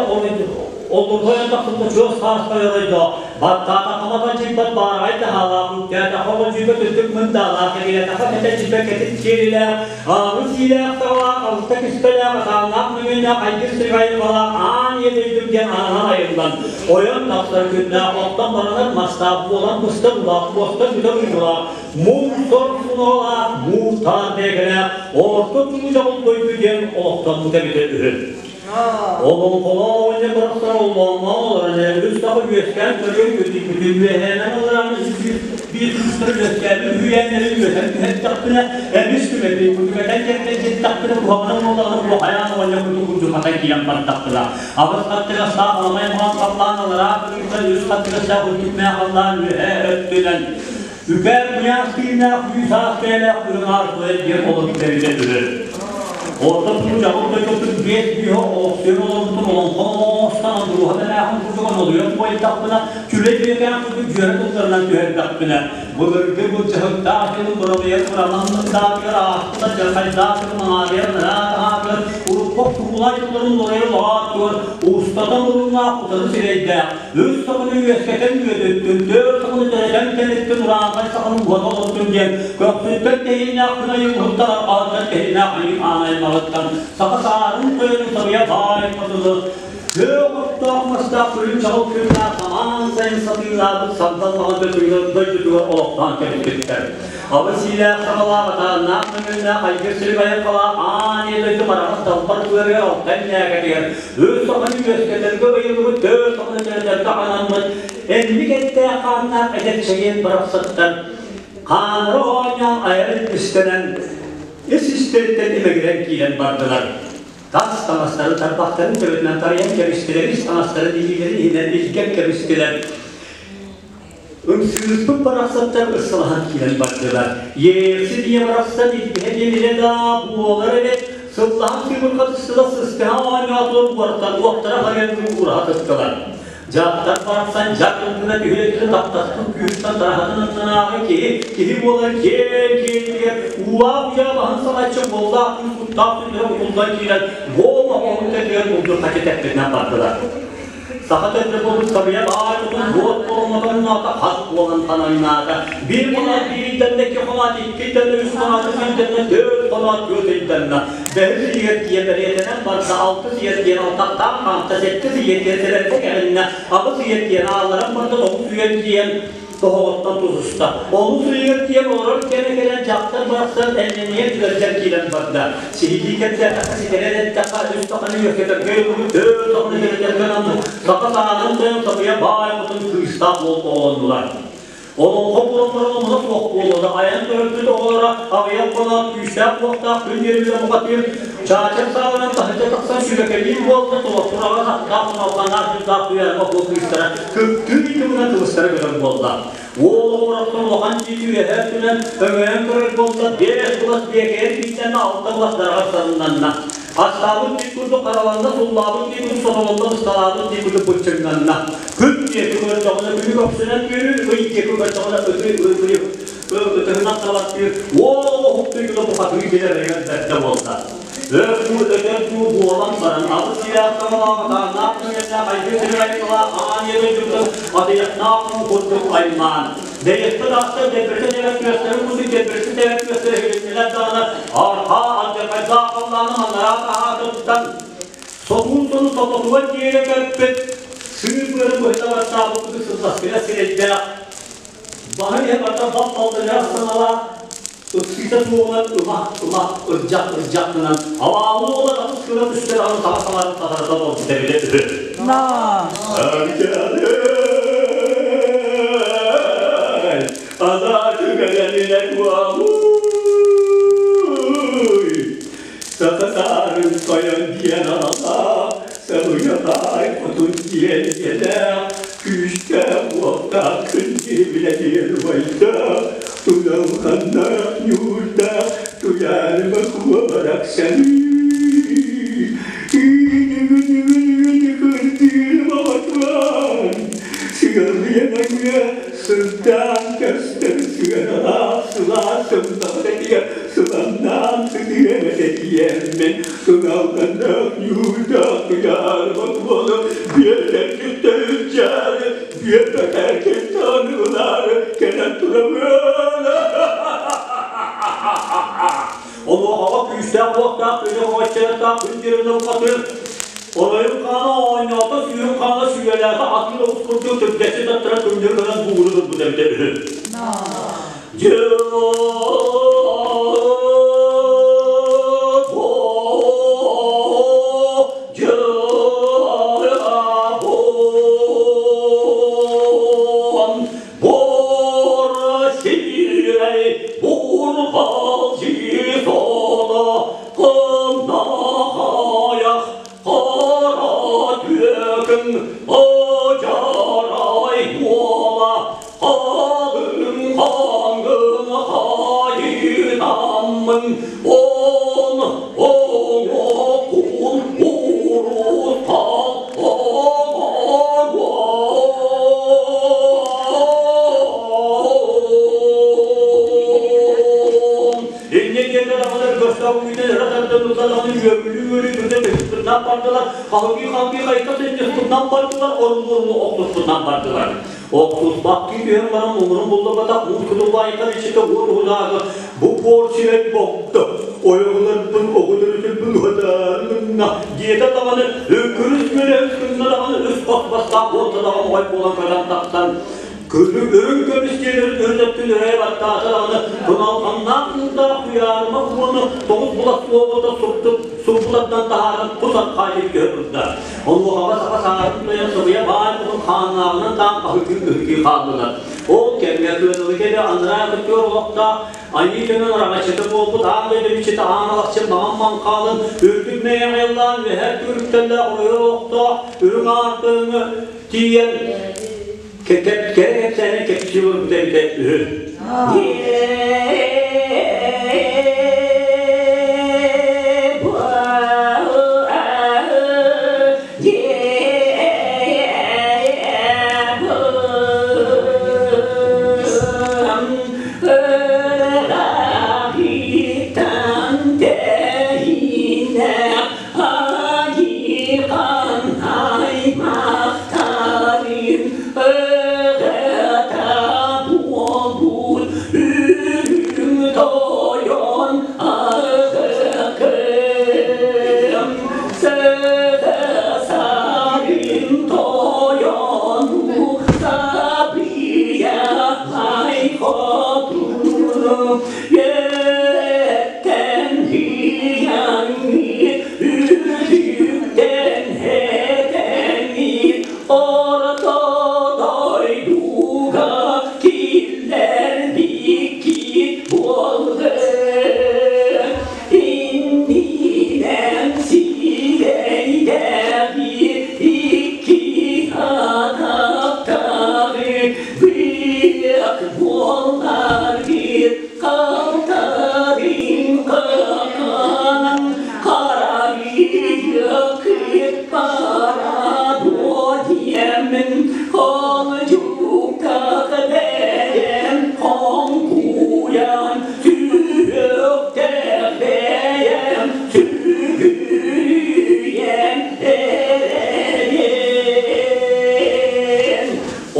оллурҕайан тахсыбыт очуос таас хайа оройдоох, баттаатахха матан чыйбат баараҕай таһаалаах, үктээтэххэ оҕо чыйба түрдүк мындаалаах, кэбирэтэххэ кэтэ чыйба кэтит киэлилээх, Аҕыс иилээх саҕалаах, алта кистэлээх, атааннаах мөҥүөннээх айгыр сиргэ айылҕалаах аан ийэ дойдум диэн аанынан айыллан, ойон тахсар күннээх, оттон баранар мастаах буолан быстар улаах, уостан бүтэр уйгулаах, муҥ-сор суноҕалаах, муур-таар бэйэкэлээх, орто туу дьоҕул дойду диэн олохтоммута эбитэ үһү. Олоҥхолоох оҕонньор барахсан оллооҥҥо олорон эрэ үс саха үөскээн көрүөн күтүн үөһээнэн ылларан биир уустары үөскээбит үһүйээннэри үөтэн түһэрдэхпинэ эмис түмэти күтүмэтэн кэрдэн куһаҕана буоллаҕына куһаҕайаан оҕонньор куту курдьухата киирэн бардахпына аҕыс хаттыгастаах аламай маҕан халлаан алараа кырыыттан үс хаттыгастаах үрдүкмээх халлаан үөһээ өттүнэн үкээр куйаас тыыннаах күүс аас бэйэлээх үрүҥ аар туйа диэн олорбут эбитэ үһү. Орто туруу дойдутун биэс бүүһэ олохсуйан олорбутун олоҥхо оҥостон андырууһа бэлээхин курдук онолуйан буойдахпына, чүлэй бүөкээн курдук дьүөрэ тылларынан түһэрдэхпинэ, Былыргы былдьаһыктаах дьонун быралыйар быралаһыннардаатыгар ааспыт алдьархайдаатыгар маҥаарыйар нараат аһаатыгар урукку охсуһуулаах дьылларын уларыйар улаҕаатыгар устата муруннаах утары сирэйдээх үс саханы үөскэтэн үөтүттүн, түөрт саханы төрөтөн кэлиттин, урааҥхай саханы уһата олортун диэн көхсүттэн тэһииннээх күн айыы уһуктар арҕаһыттан тэһииннээх айыы аан аймаҕыттан саха саарын тойонун сабыйа баай хотуну күөх оттоох мастаах күлүм чаҕыл күннээх самаан сайын сатыылаабыт сандал маҕан дойдутугар олохтоон кэлбиттэр. Абыс сиилээх саҕалаах атааннаах мөҥүөннээх айгыр сириг айылҕалаах аан ийэ дойду бараҕас далбар тыарыгар алтан ньээкэтигэр үс саханы үөскэтэргэ ыйыллыбыт төрт саханы төрөтөргө анаммыт эллик эттээх хааннаах эдэр чэгиэн барахсаттар хааннара оонньоон айар илбистэнэн ис истэриттэн имэгирэн киирэн бардылар. Тас таҥастарын тарбахтарын төбөтүнэн тарыйан кэбистилэр, ис таҥастарын илиилэрин иһинэн илгэн кэбистилэр. Ымсыырбыт барахсаттар ыксалаһан киирэн бардылар. Иэйэхсит ийэ барахсан илбиһэ диэн да буолар эбит. Сыллаһан сыыбырҕа тыстыла сыстыһа оонньоотулар уортан уохтара харыйан уураһа тыттылар. Дьахтар барахсан дьар гына түһүлэттэн таптаспыт күүһүттэн тараһатын аннынааҕы киһи киһи буолар киэн киэнигэр уулаах уйаа баһын салаччы уоллаах күүс куттаах сүндэрэ кутуллан киирэн буола оһоҕун кэннигэр булдурхаччы тэппитинэн бардылар. Саха төрдө буолбут сабыйа баай тутун буот буолан хас буолан ханаҥнаата. Биир хоноот биирдэннэ, икки хоноот иккидэннэ, үс хоноот үсүйдэннэ, төрт хоноот түөртүйдэннэ. Бэһис ыйыгар тиийэн бэлиэтэнэн барда, алтыс ыйыгар тиийэн алтахтаах хаамта, сэттис ыйыгар тиийэн сэлэрдэ кэлиннэ, аҕыс ыйыгар тиийэн аалларан барда, тоҕус ыйыгар тиийэн тоһоҕоттон тутуста. Олус ыйыгар тиийэн олорор кэмэ кэлэн дьахтар барахсан энньэнийэн ыалдьан киирэн барда. Сиһилии кэпсээтэххэ ситэрэн эттэххэ үс саханы үөскэтэргэ ылбыт төрт саханы төрөтөргө анаммыт саха саанын тойон сабыйа баай хотун кыыстаах уол оҕолоннулар. Олоҥхо буолан омуна суох буолуода айан төрөппүт оҕолоро аҕыйах хоноот күүстээх уохтаах күн диэбитэ бухатыыр чаачар саалынан таһырдьа тахсан сүбэкэлиир буолла тула тураҕа сахтаах уналҕанаах дьыллаах туйаарга буол кыыстара кыптыы тылынан кыбыстара көтөр буолла. Уол оҕолортон улахан дьиэни үөһээ өттүнэн өҥөйөн көрөр буолла, биэс былас биэкэйэр биитэннэ, алта былас дараҕар сарыннанна. Астаабыт дии курдук хараланна, суллаабыт дии курдук сотолонно, бысталаабыт дии курдук быччыҥнанна. Күн диэки көрдөҕүнэ күнү көхсүнэн түүрүр, ый диэки көрдөҕүнэ ыты ый ытыһынан талаттыыр, уол оҕо уһуктуйгуна бухатыы билэр өйөн бэрдэ буолла. Өр дуу, өтөр дуу буолан баран, алыс сирээх саҥалаах, атааннаах түгэннээх айгыр сирин айылҕалаах аан ийэ дойдутун атыйахтаах уу курдук аймаан, дэйэххэ тахсан дэлбэритэ тэбэр күөстэрин курдук дэлбэритэ тэбэр күөстэрэ иһилиннилэр даҕаны, арҕаа алдьархайдаах халлааны маннараа таһаатыттан сотуун сону сототугар диэри көппүт, сыыр быарын быһыта баттаабыт курдук сылласпыта сирэйдээх, баһын иһэ барыта бап-баллыгырас саналаах, ыксыыта суоҕунан ымах-ымах, ырдьах-ырдьах гынан, алаалы уола аҕыс гына түстэр аҕын саҥа саҥарын сатарата олорбута эбитэ үһү. Сататаарын тойон диэн аналаах, сабыйалаай хотун диэн ийэлээх, күүстээх уохтаах күн киһи диэн убайдаах, туналханнаах ньуурдаах, туйаарыма куо барахсаныы. Сырдаан көстөр сыаналаах сылаас сымнаҕа сыланнаан сытыан этиэммин туналганнаах ньуурдаах туйаарбат буолу биэрдэргиттэн үччаары биэрбэтэргиттэн ылаары кэлэн турабын. Онуохаҕа күүстээх уохтаах күнү оҥоччойоттоох күн дьиримнэ бухатыыр Оройун хаана оонньоото, сүүрүн хаана сүүрэлээтэ, атын оҕус курдук түргэччи таттара түҥнүрү гынан буугуну турбут эбитэ үһү. Инньэ диэтэ даҕаны көрсөөх күүтэн өрө тардан ылла даҕаны үөгүлүү-үөрүү түргэн түспүтүнэн бардылар, хаһыгыы-хаһыгыы хайта сынньыспытынан бардылар, орулу-орулу охсуспутунан бардылар. Охсуспаттыы түһэн баран муҥурун булларбатах муус кутуллаайыкка иччитэ уот уһунааҕы бу буор сирэй бопто, ойоҕуларбын оҕо төрүтүрбүн уһатаары гынна диэтэ даҕаны үкүрүс үөлэһис гынна даҕаны үс хос бастаах уонта даҕаны ой буолан көтөн тахсан Күлүк үрүҥ көмүс диэлэрин үрдэттин өрөйө баттаата даҕаны туналҕаннаах кыылдаах туйаарыма уону тоҕус булас суоҕута суптут сулбутаттан таһааран тус архаайы түһэ турда. Онуохаҕа саха саҥарын тойон сыбыйа баай кутун хааннааҕынан таан хаһыытыы-ыһытыы хааллылар. Ол кэмҥэ кыанылы кэлэ анараа көтүөр олохтоох айыы дьонун араҥаччыта буолбут аан дойду бичитэ аан алахчын маҥан маҥхаалын үрдүк мэйэҕэллаан үөһээ түгүрүктэллээх оройор олохтоох үрүҥ аар тойоҥҥо тиийэн Кэрэ кэпсээни кэпсии олорбута эбитэ үһү.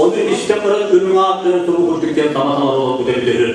Оны истэн баран үрүҥ ааттарын туру курдук диэн саҥа саҥара олорбут эбитэ үһү.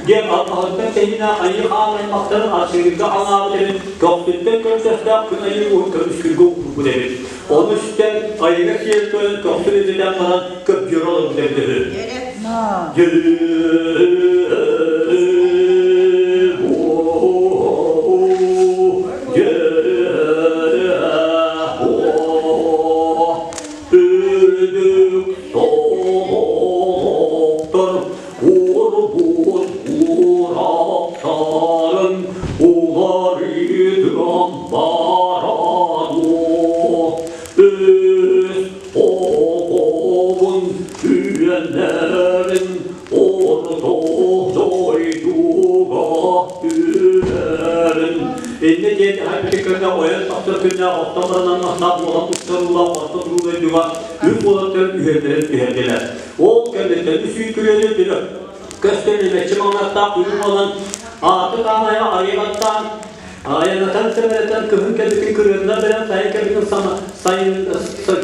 Диэн алҕаһыттан тэһиинэ айыы хаан аймахтарын арчыырга анаабыт эбит, көхсүттэн көрсөстөөх күн айыы уһун көмүскүүргэ уурбут эбит. Ону истэн айыыга сиэр тойон көхсүн илдьитэн баран көбдьүөрэ олорбут эбит үһү. Үрдүк солоктор уорбут уурахтарын уларытан барану үс оҕобун үйэлэрин орто дойдуга түһэрин. Иннэ диэн хайбытыккарга ойон тахсар күннээх оттон баранан наһаа буолан туттарылла орто туруу дойдуга үс уолаттар үһүөннэрин түһэрдилэр. Ол кэнниттэн үс күрүөнү дүнө көстөн эмэччи маҥнаттаах үрүҥ буолан ааты таанайа арыйбаттаан айанатан сэмэрэтэн кыһын кэлбитин кырыаннан билэн сайын кэлбитин сайын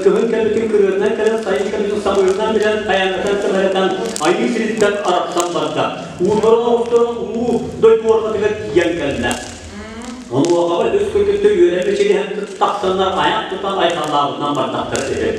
кыһын кэлбитин кырыаннан кэлэн сайын кэлбитин самыырынан билэн айанатан сэмэрэтэн айыы сириттэн арахсан барда. Уулларын оҕустарын улуу дойду уорҕатыгар тиийэн кэллэ. Онуохаба үс күтүктэ үөрэн мичилиһэн тахсаннар айах тутан айхаллаабытынан бардахтар этэ.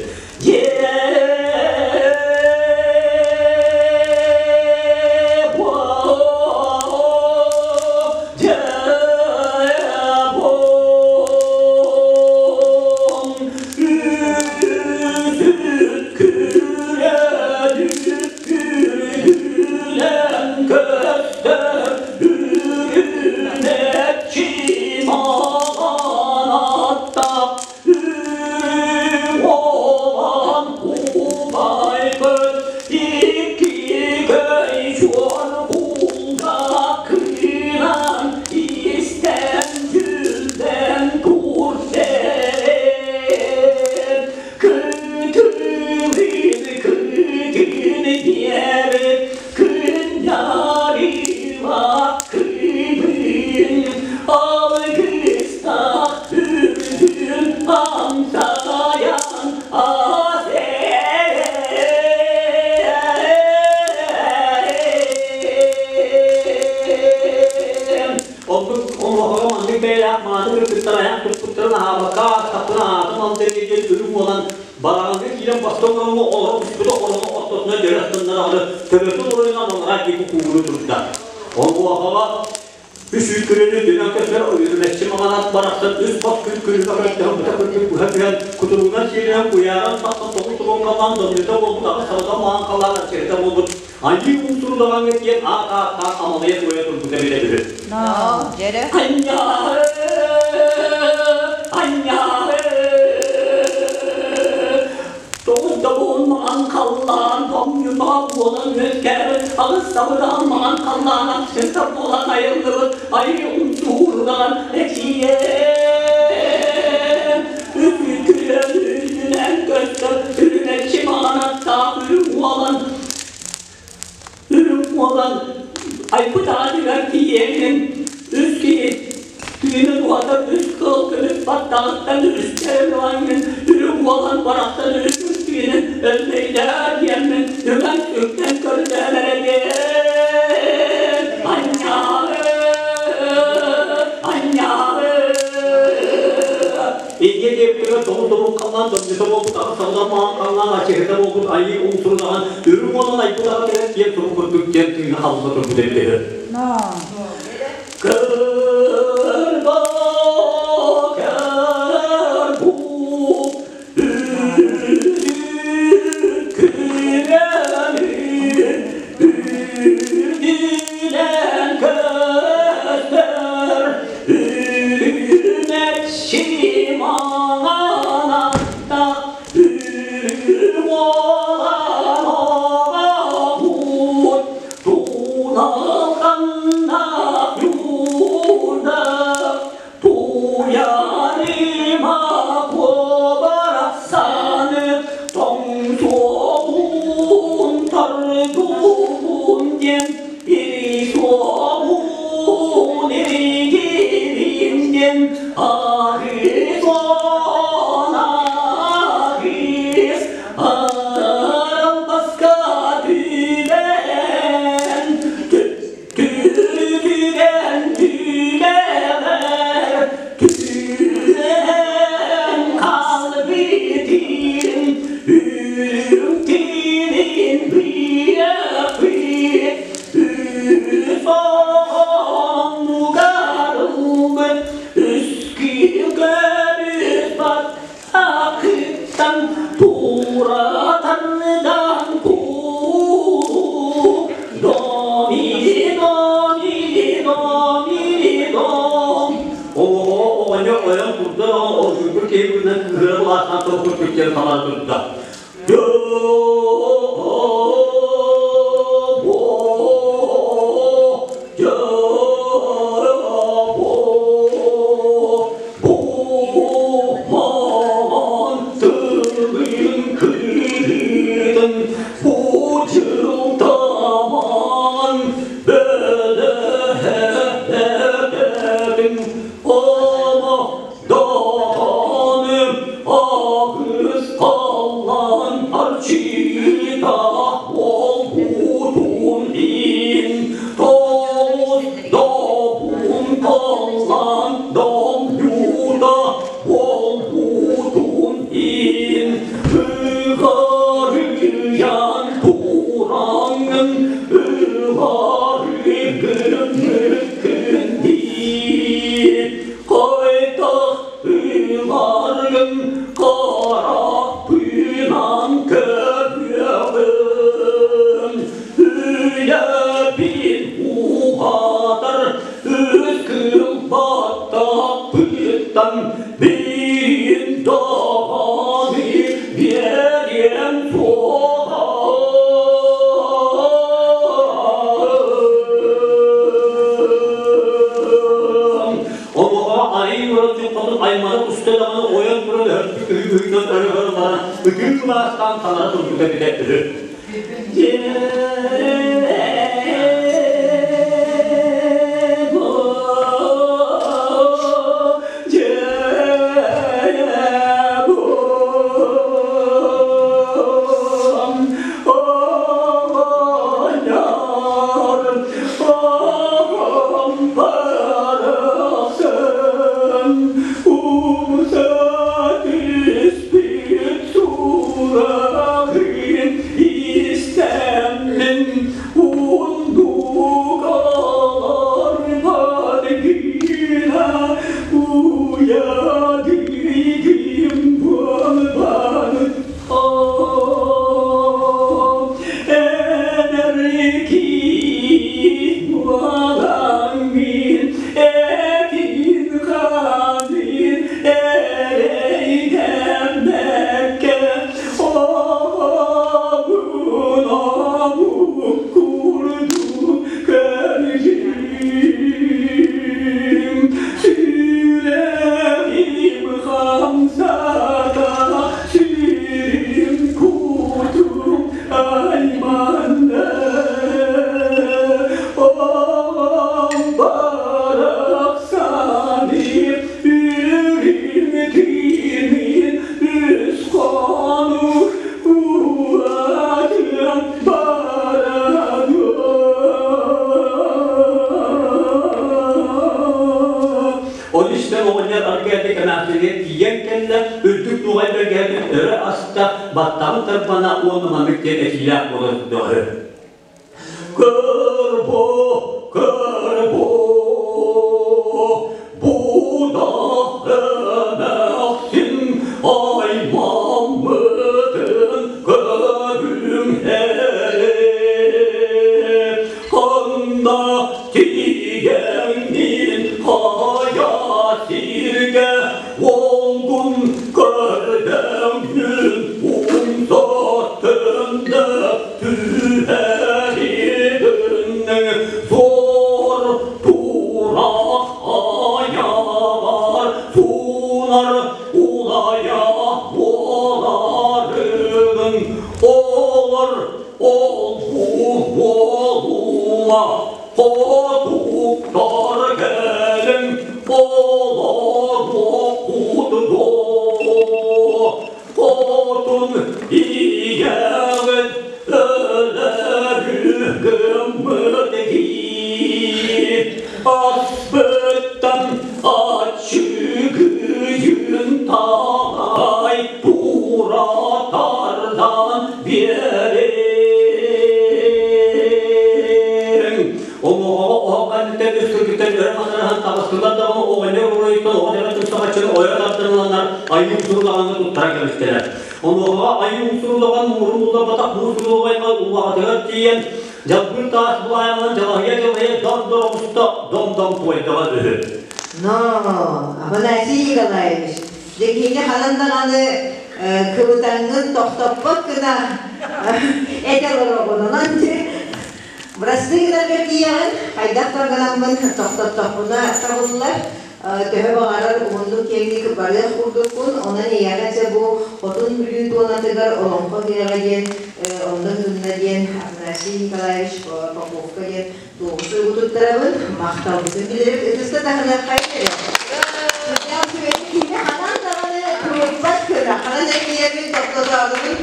Дорооболун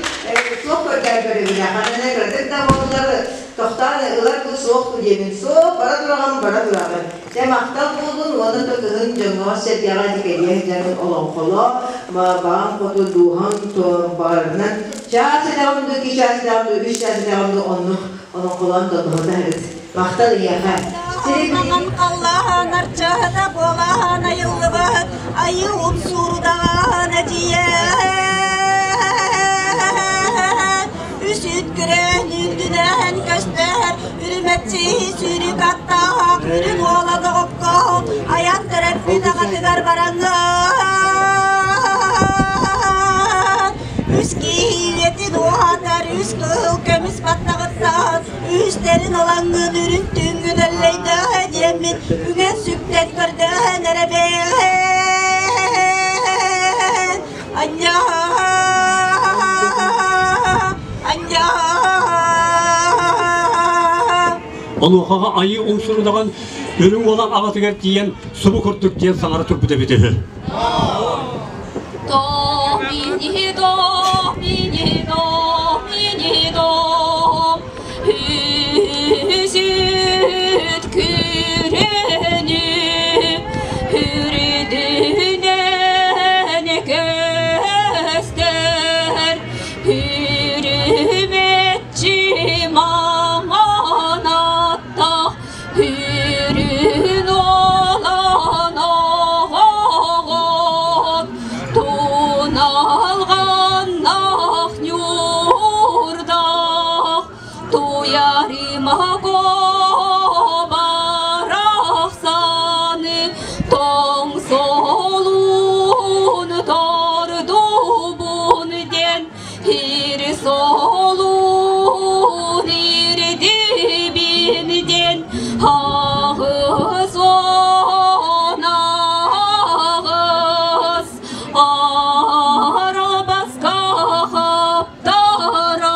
туох көрдөөн көрөбүнэ ханна кыратык да буоллар тохтоон ылар бу суох бу диэмин суох бара тураҕын бара тураҕын дьэ махтал буоллун уонна да кыһын дьоҥҥо сэргэҕэ дикэриэ сылдьарын олоҥхолоо баҕаҥ хоту дууһаҥ баҕарынан чаас этэҕин ду икки чаас этэҕин ду үс чаас этэҕин ду оннук олоҥхолоон додоһута сырыт махтал эйиэхэ Маҥан халлаан арчыһыта буолан айыллыбыт айыы умсуурудаҕан эдьиийэ үс үт күрээн үрдүнэн көстөр үрүмэччи сүүрүк аттаах үрүҥ уола доҕоккоһун айан төрөппүт аҕатыгар бараҥҥын үс киһиэтин уһатар үс кыһыл көмүс баттаҕыттан үстэрин ылаҥҥын үрүн түҥҥүн өллөйдөһө диэммин үгэн сүктэн көрдөһөн эрэбээн анньа анньа Онуохаҕа айыы умсурудаҕан үрүҥ уолан аҕатыгар тиийэн субу курдук диэн саҥара турбут эбит үһү. До ми ни до ми ни до ми ни до Үсүт күрөнү үрдүнэн көстөр Үрүмэччи маҥан аттаах үрүн уолан оҕоҕот Туналҕаннаах ньуурдаах Туйарымаго барахсаны тоҥ солуун тордубун диэн Ир солуун ирдибин диэн аҕыс уон аҕыс арабаска хаптаран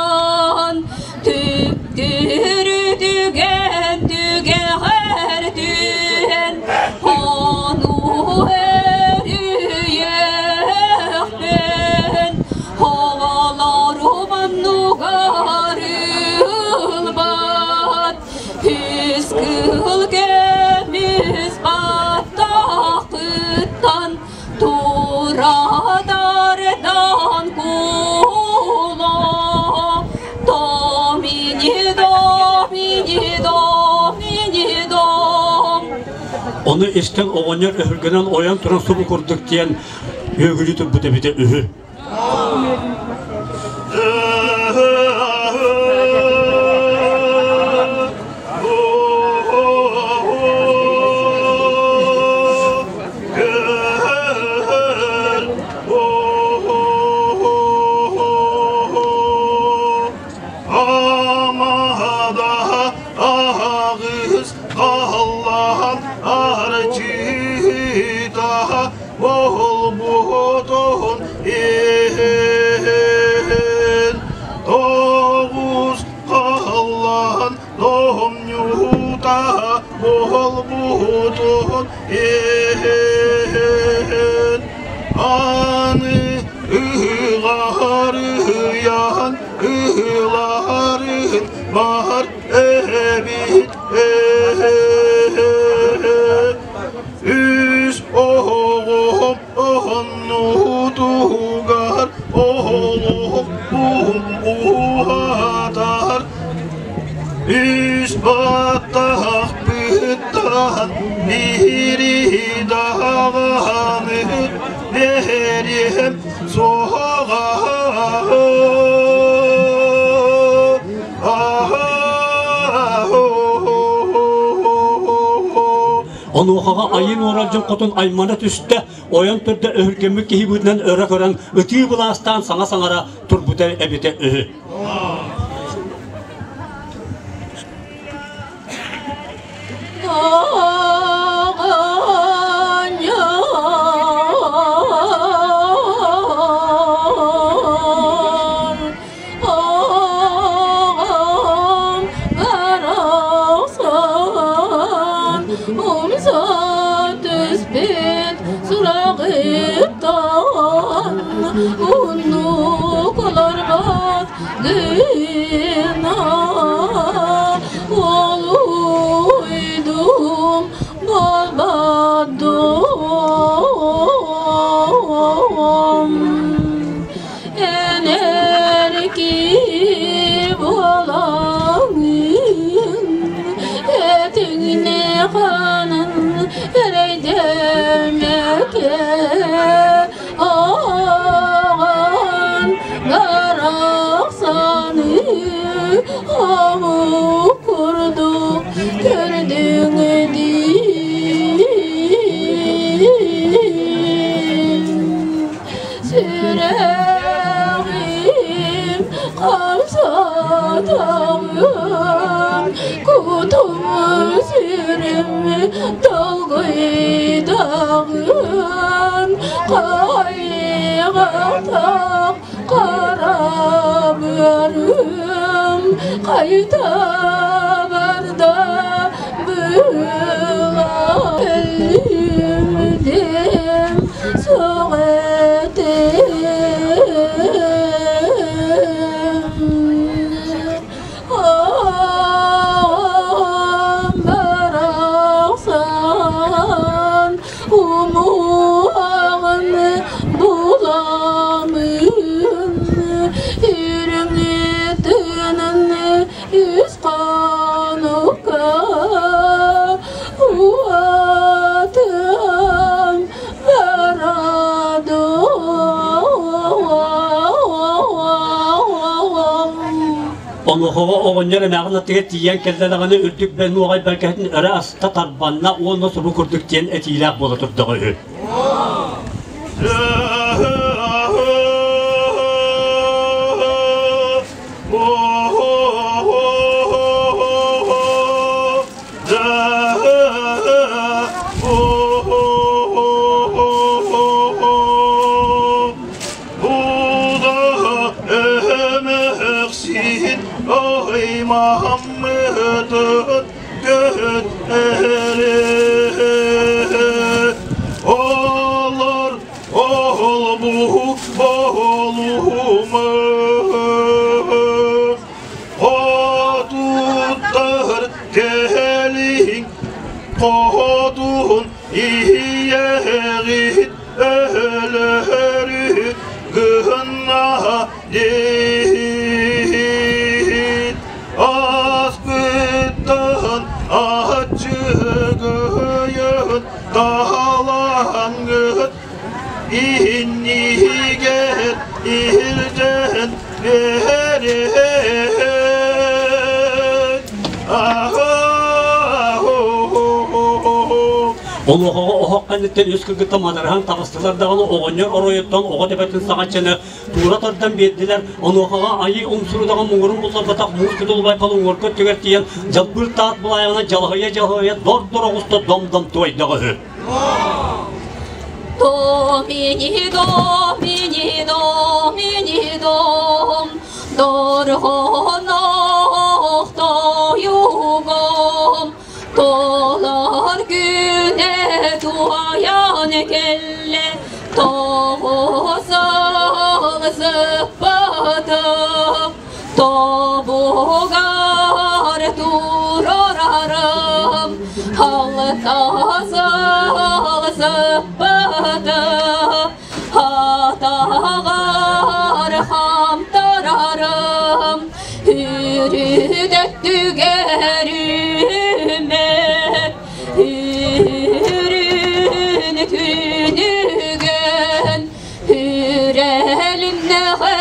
түптүрү түгэн түгэҕэр түһэн ону өрүйүөхпүн оҕолорум оннугар ылбат үс кыһыл көмүс баттахыттан турадардан куло Домини домини домини дом Ону истэн оҕонньор өһүргэнэн ойон туран субу курдук диэн үөгүлүү турбут эбитэ үһү. Онуохаҕа айыы уоралдьын хотун аймана түстэ, ойон турда өһүргэммит киһи быһыытынан өрө көрөн ытыы былаастаан саҥа саҥара турбута эбитэ үһү. Олуйдум болбадым. Эн эрки буолаҥын, этиҥне ханын эрэйдэммэккэ ааҕан барахсаны омук курдук көрдүҥ дии. Сүрэҕим хамсатаҕын, кутум сүрүм долгуйдаҕын, хайҕатах хара быарым хайта барда была өлүмдем суох этим. Аҕам барахсан умуһаҕын буламын үрүҥ тыынын үс хонукка уатым барадым. Онуохаҕа оҕонньор эмээҕин аттыгар тиийэн кэллэ даҕаны үрдүк бэл нуоҕай бэргэһэтин өрө аста тарбанна уонна субу курдук диэн этиилээх буола турдаҕа үһү. Олор олбу олумах Хотуттар кэлиҥ хотун иһиэҕит өлөрү гынна диит аспыттан аччыгыйын таалаҥҥыт иннигэр иһирдьэн биэрин Онуохаҕа оһох кэнниттэн үс кыргыттан мадарыһан таҕыстылар даҕаны оҕонньор оройуттан оҕо төбөтүн саҕаччыны туура тардан биэрдилэр. Онуохаҕа айыы умсурудаҕа муҥурун булларбатах муус кутулубай халыҥ уорка өттүгэр тиийэн дьалбыыр таат былаайаҕына дьалаһыйа-дьалаһыйа дор-дор оҕуста дом-дом туойдаҕа үһү. Домини, домини, домини, дом, дорҕонох тойугом, толор күнэ туойан кэллэ, тоҕусал сыппатым, тобугар турарарым, алтасал сыппатым, атаҕар хамтарарым, үрүт өттүгэр үммэт, үрүн түүнүгэн, үрэлиннэҕэ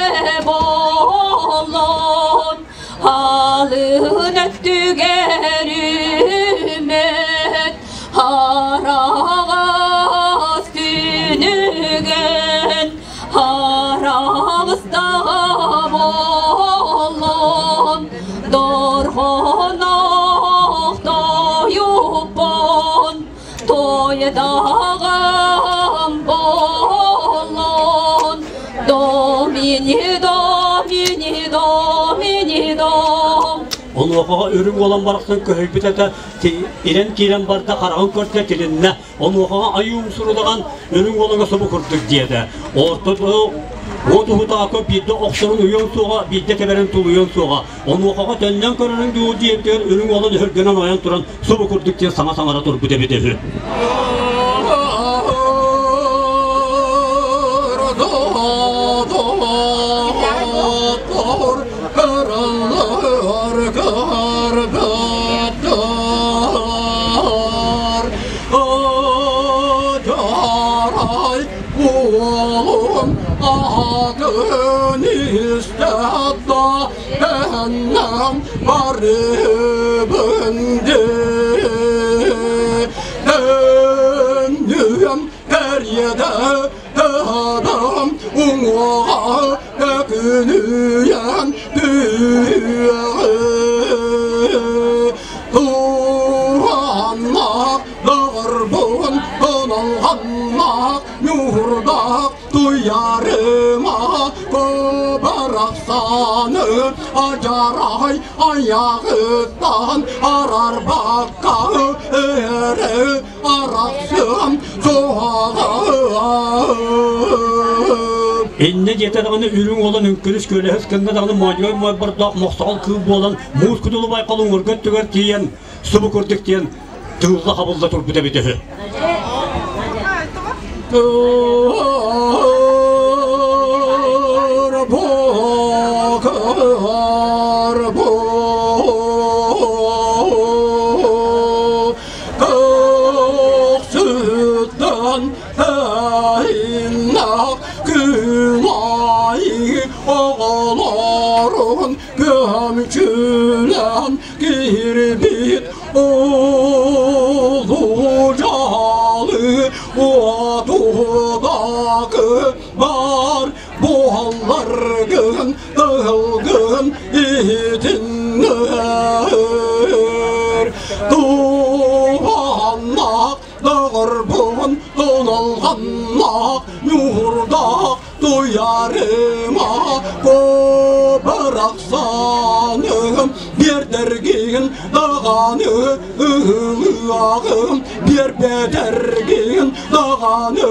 боллон, алын өттүгэр үммэт, араҕас күнүгэн, араҕыстаҕа боллон, дорҕонох тойуппун, тойдаҕым боллон, домини, домини, домини, дом. Онуохаҕа үрүҥ уолан барахсан көһүйбүт этэ ирэн киирэн барда хараҕын көрдө тилиннэ. Онуохаҕа айыы умсурудаҕан үрүҥ уолаҥа субу курдук диэтэ. Орто Уот уһутаакы биирдэ охсорун уйуон суоҕа, биирдэ тэбэрин тулуйуон суоҕа. Онуохаҕа төннөн көрөрүҥ дуу диэбитигэр үрүҥ уолун өһүргэнэн ойон туран субу курдук диэн саҥа саҥара турбут эбит үһү. Уолум аатын истэ да бэннэм барыбын дии. Төннүөм кэриэтэ тыһадам уҥуоҕа төкүнүйэн түһүөҕэ. Туһаннаах доҕорбун туналҕаннаах ньуурдаах туйарыма кубарахсаны адьарай айаҕыттан арарбакка эрэ арахсыам суоҕа. Иннэ диэтэ даҕаны үрүҥ уолан үҥкүрүс күөлэһис гынна даҕаны моонньугар мойбордоох мохсоҕол кыыл буолан муус кутулу байҕал уҥуорга өттүгэр тиийэн субу курдук диэн тыылла-хабылла турбут эбит үһү. Оҕолорун көмчүлэн киирбит улуу дьаалы уотугакы бар буолларгын тылгын иһитиннэр туһаннаах доҕорбун туналҕаннаах ньуурдаах туйарыма барахсаным биэрдэргин даҕаны ыһылыаҕым биэрбэтэргин даҕаны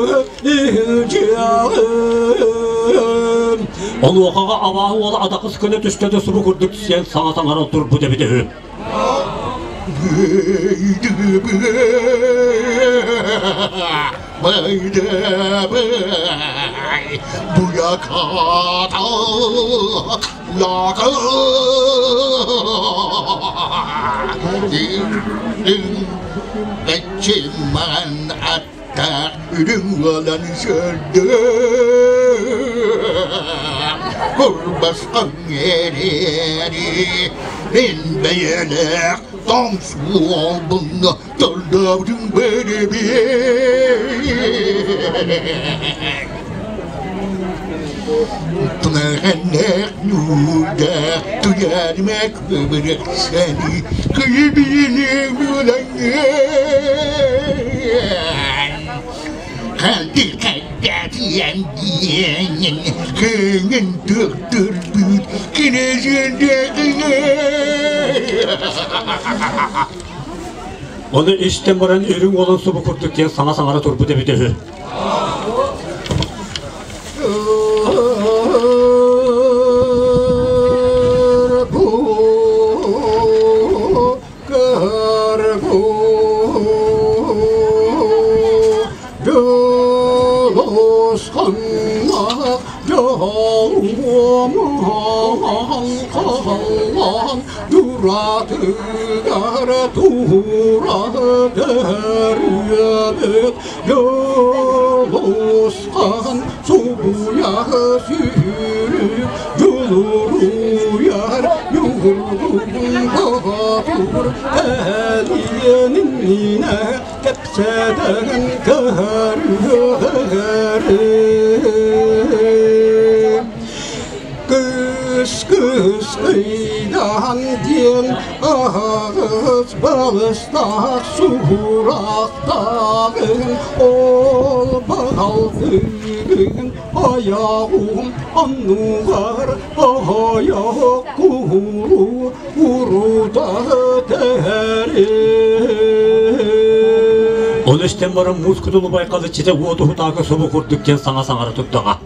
иһилдьиэҕим. Онуохаҕа абааһы уола адакыс көнө түстэ да субу курдук сиэн саҥа саҥара турбут эбит үһү. Үрүҥ сөрдө Курбасқан эрээри Мин бэйэлээх тоҥ суолбун Тордообутун бэрибиэн Тунаханнах нуурдаах Туйаарыма көбүрэх-сэни Кыйыбиини Халдырхайдаатыйан диэн кыҥын төхтөрбүт Ону истэн баран үрүҥ уолан субу курдук диэн саҥа саҥара турбут эбит үһү. Дуратыгар тура төрүөбүт Дьулусхан субуйа сүүрүк дьулуруйар ньургун боотур Кэлиэниннинэ кэпсэтэн көрүөхөрү Кыс кыс кыйдаан диэн аһаҕас балыстаах суурахтааҕын ол баҕалтыгын айаҕым оннугар оһойох кууру урута тэри. Ону истэн баран муус кутулу байқалы читэ уот уһутаака субу курдук диэн саҥа саҥара турдаҕа.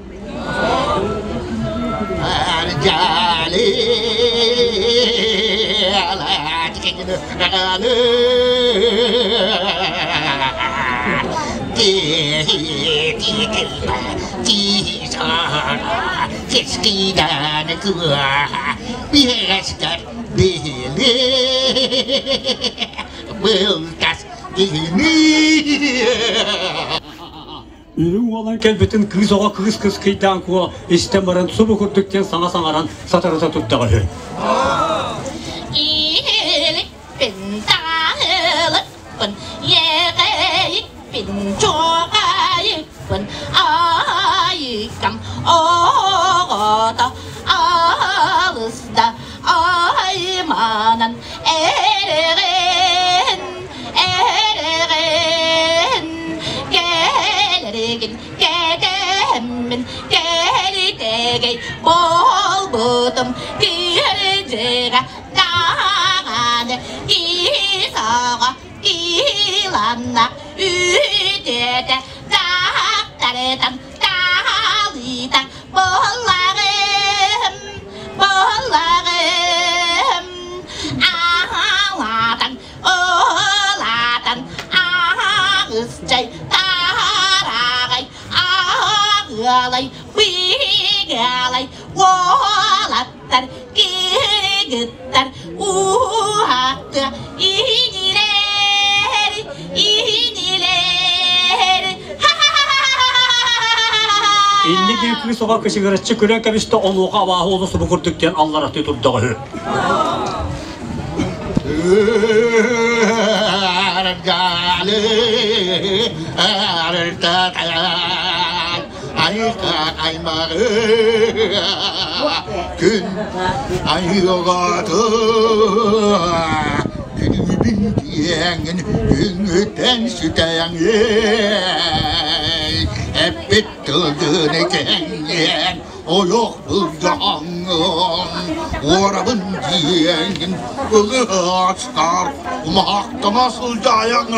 Үрүҥ уолан кэлбитин кыыс оҕо кыыс кыскыйдаан куо истэн баран субу курдук диэн саҥа саҥаран сатарыта турдаҕа үһү. Иликпин таалыкпын, иэҕэйикпин, чуоҕайыкпын, айыкам оҕото алыс да айманан эрэҕин, эрэҕин, кэлэригин кэтэһэммин, кэлитэгэй буолбутум киһирдьигэ даҕаны киһи киланна үтүөтэ дактарытан таалыта буоллаҕым буоллаҕым аалаатан олаатан аҕыс чай тараҕай аҕыалай быгалай уолаттар кыргыттар уһакка иһинилэр иһинилэр. Инни диэн кыыс оҕо кычыгыраччы күлэн кэбистэ, онуоха абааһы уола субу курдук диэн аллараттыы турдаҕа үһү. Күн айылҕаты күнүбүн диэҥин күҥҥүттэн сүтэйэҥ эппит тылгын кэҥҥиэн ойох былдьаһаҥҥын уорабын диэҥин ылыһаачтар умаһахтана сылдьаайаҥ.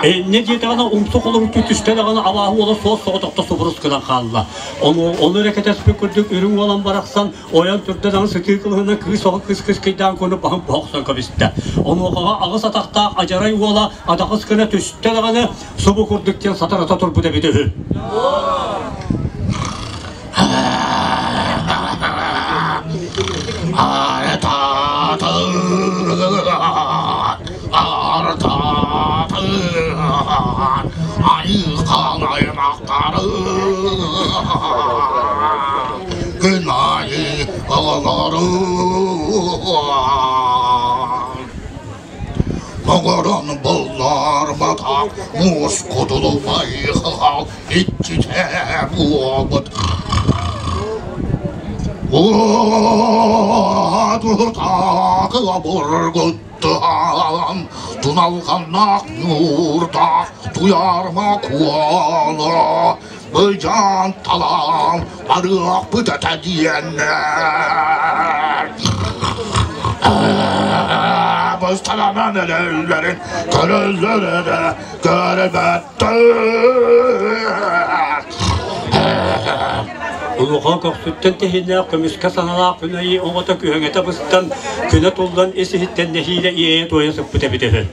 Инньэ диэтэҕинэ умсу холоруктуу түстэ даҕаны абааһы уола суос соҕотохто субурус гынан хаалла. Ону ону эрэ кэтэспит курдук үрүҥ уолан барахсан ойон турда даҕаны сытыы кылыһына кыыс оҕо кыс кыскыйдаан куну баһын бохсон кэбистэ. Онуохаҕа аҕыс атахтаах адьарай уола адахыс гына түстэ даҕаны субу курдук диэн сатарата турбут эбит үһү. Күн аайы оҕолору Оҥорон булларбатах муус кутулу байхал иччитэ буолбут. Уотутаакыла бургуттаан, туналҕаннаах ньуурдаах туйаарма куола, быдьаан талаан барыахпыт этэ диэннэр. Бысталанан эрэллэрин көрөллөр эрэ көрбөттөр. Улахан көхсүттэн тэһииннээх көмүскэ саналаах күн айыы оҕото күһэҥэтэ быстан, күнэ туллан ис-иһиттэн нэһиилэ иэйэ-туойа сыппыт эбит үһү.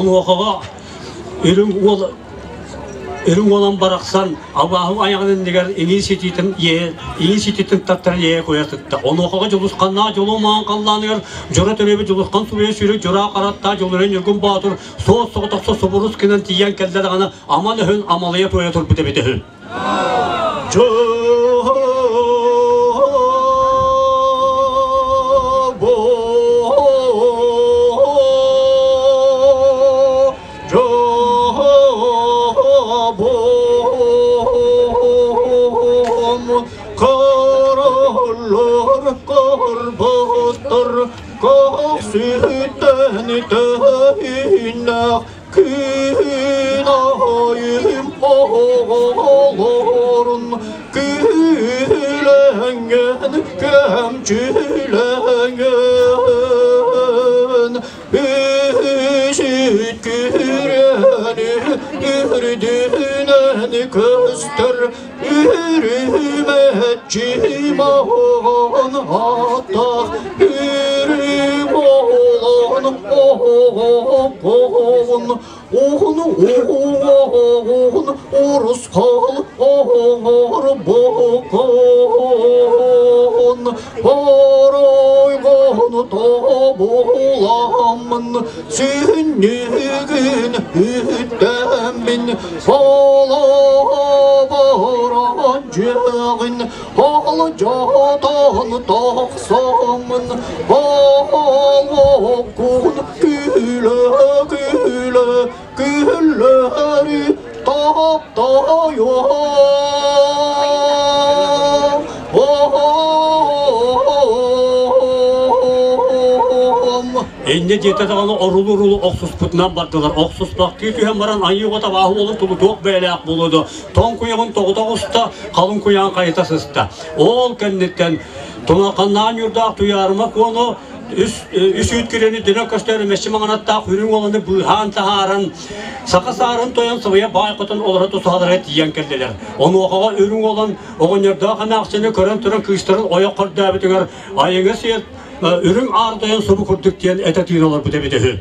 Онуохаҕа үрүҥ уол үрүҥ уолан барахсан абааһы айаҕын иннигэр иҥии ситиитин иҥии ситиитин таттаран иэйэ куйа сытта. Онуохаҕа Дьулусханнаах дьолу маан халлааныгар дьоро төрүөбүт Дьулусхан субуйа сүүрүк дьураа хараттаа Дьулурен Ньургун Боотур суос соҕотохсо субурус гынан тиийэн кэллэ даҕаны аман өһүн амалыйа туойа турбут эбит үһү. Kararlar karbattar Kahsütten tehinler Күн айым оҕолорун Күлэҥҥэн кэмчилэҥэн Үсүт күрэни үрдүнэн көстөр Үрүмэччи маҕан аттаах үрүҥ оҕолон оҕоҕун уһун уһун урусхал оҥор бокон оройгон тобуламмын сүнньүгүн үттэммин Олоборон дьиэҕин алдьатан тахсаммын олоккун күлэ-күлэ күллэри таптайом. Инньэ диэтэ даҕаны орулу-орулу охсуспутунан бардылар. Охсуспахтыы түһэн баран айыы оҕото абааһы уолун тулутуох бэйэлээх буолуо дуо, тоҥ куйаҕын тоҕута оҕуста, халыҥ куйаан хайыта сыста. Ол кэнниттэн Тунаханнаан ньурдаах Туйаарыма Куону үс, үс үүт күрэни дөнө көстөр мэччи маҥанаттаах үрүҥ уоланы быыһаан таһааран, саха саарын тойон сабыйа баай хотон олоро тусаһалара тиийэн кэллилэр. Онуохаҕа үрүҥ уолан оҕонньордоох эмээхсини көрөн туран кыыстарын ойох көрдөөбүтүгэр айыҥа сиэр үрүҥ аар тойон субу курдук диэн этэ тыына олорбут эбит үһү.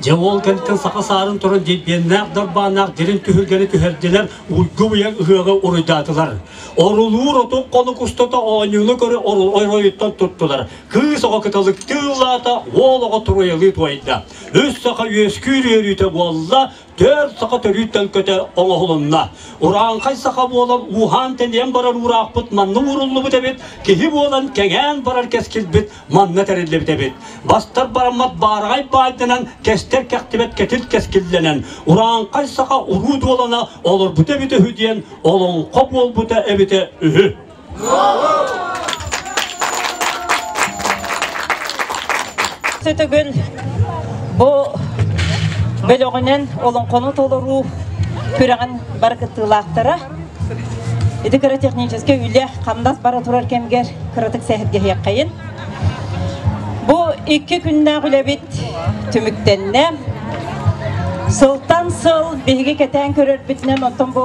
Дьэ ол кэнниттэн саха саарын туран дьилбиэннээх дарбааннаах дирин түһүлгэни түһэрдилэр, уйгу-быйаҥ ыһыаҕы уруйдаатылар. Орулуур отук хонук устата оонньууну көрө оройуттан туттулар. Кыыс оҕо кыталыктыы ыллаата, уол оҕо туруйалыы туойда. Үс саха үөскүүр үөрүүтэ буолла, түөрт саха төрүүттэн көтө оҥоһулунна. Урааҥхай саха буолан ууһаан-тэнийэн барар уураахпыт манна ууруллубут эбит, киһи буолан кэҥээн барар кэскилбит манна тэриллибит эбит. Бастар бараммат баараҕай баайданан, кэстэр кэхтибэт кэтил кэскиллэнэн, урааҥхай саха уруу дуолана олорбута эбитэ үһү диэн олоҥхо буолбута эбитэ үһү. Төгүл бу бөлөҕүнэн олоҥхону толоруу күрэҕин бары кыттыылаахтара. Ити кыра техническэй үлэ хамнас бара турар кэмгэр кыратык сэһэргэһиэххэйин. Бу икки күннээх үлэбит түмүктэннэ. Сылтан сыл биһиги кэтээн көрөрбүтүнэн, оттон бу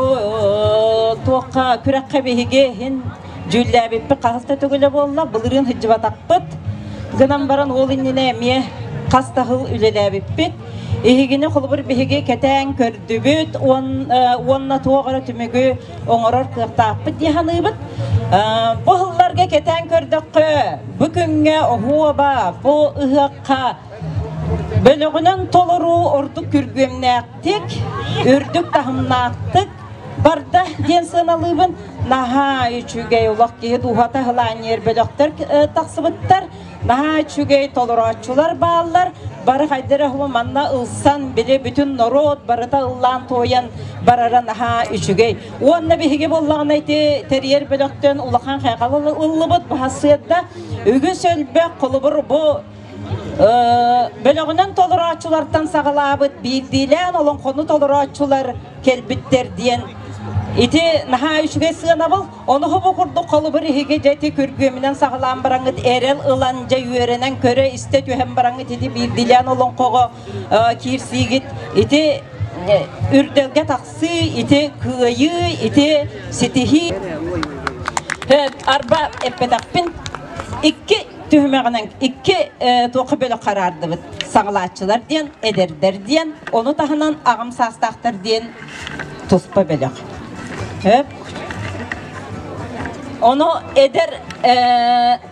туохха күрэххэ биһиги иһин дьүүллээбиппит хаһыс да төгүлэ буолла, былырыын сылдьыбатахпыт. Гынан баран ол иннинэ эмиэ хас да сыл үлэлээбиппит. Иһигини холобур биһиги кэтээн көрдүбүт уонна туох эрэ түмүгү оҥорор кыахтаахпыт дии саныыбыт. Бу сылларга кэтээн көрдөххө, бу күҥҥэ оһуоба, бу ыһыахха бөлөҕүнэн толоруу ордук күргүөмнээхтик, үрдүк таһымнаахтык барда диэн сыаналыыбын. Наһаа үчүгэй олох киһи дууһата ыһылаанньыйар бөлөхтөр тахсыбыттар. Наһаа үчүгэй толорооччулар бааллар. Бары хайдах эрэ манна ылсан, били бүтүн норуот барыта ыллаан-туойан барара наһаа үчүгэй. Уонна биһиги буоллаҕына ити тэрийэр бөлөхтөн улахан хайҕал ыллыбыт баһасыарда үгүс элбэх холобур бу бөлөҕүнэн толорооччулартан саҕалаабыт биирдиилээн олоҥхону толорооччулар кэлбиттэр диэн ити наһаа үчүгэй сыанабыл. Ону бу курдук холобур иһиги дьэ ити күргүөмүнэн саҕалаан бараҥҥыт эрэл ылан дьэ үөрэнэн көрө-истэ түһэн бараҥҥыт ити биирдиилээн олоҥхоҕо киирсиигит ити үрдэлгэ тахсыы, ити кыайыы, ити ситиһии. Арба эппэтэхпин икки түһүмэҕинэн икки туохха бөлөх хараардыбыт. Саҕалааччылар диэн, эдэрдэр диэн, ону таһынан аҕам саастаахтар диэн туспа бөлөх. Ону эдэр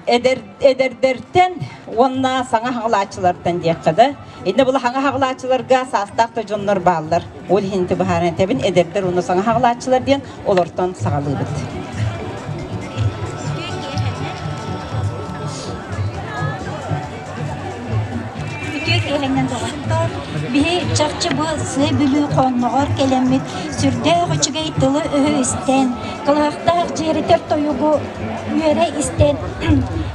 эдэр эдэрдэртэн уонна саҥа хаҕылааччылартан диэххэ да. Иннэ була хаҥа хаҕылааччыларга саастаах да дьоннор бааллар. Ол иһин быһааран этэбин, эдэрдэр уонна саҥа хаҕылааччылар диэн олортон саҕалыыбыт. Үтүө киэһэннэн доҕоттор, биһи чахчы бу Сыа Бүлүү хоонноҕор кэлэммит сүрдээх үчүгэй тылы-өһү истэн, кылаахтаах дьиэрэтэр тойугу үөрэ истэн,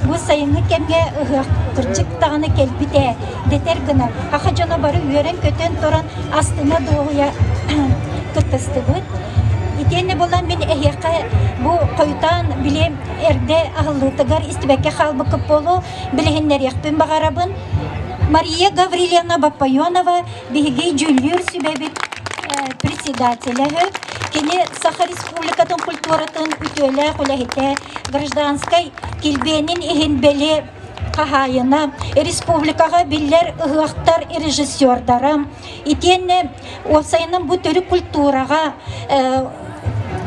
бу сайыҥҥы кэмҥэ ыһыах кырдьык даҕаны кэлбит ээ дэтэр гына, саха дьоно бары үөрэн-көтөн туран астына дуоһуйа кыттыстыбыт. Итиэннэ буолан мин эһиэхэ бу хойутаан били эрдэ аһыллыытыгар истибэккэ хаалбыккыт буолуо, билиһиннэриэхпин баҕарабын. Мария Гаврильевна Баппайонова биһиги дьүүллүүр сүбэбит председателэ Кини Саха Республикатын культуратын үтүөлээх үлэһитэ, гражданскай килбиэнин иһин бэлиэ хаһаайына, республикаҕа биллэр ыһыахтар режиссердара, итиэннэ уопсайынан бу төрүт культураҕа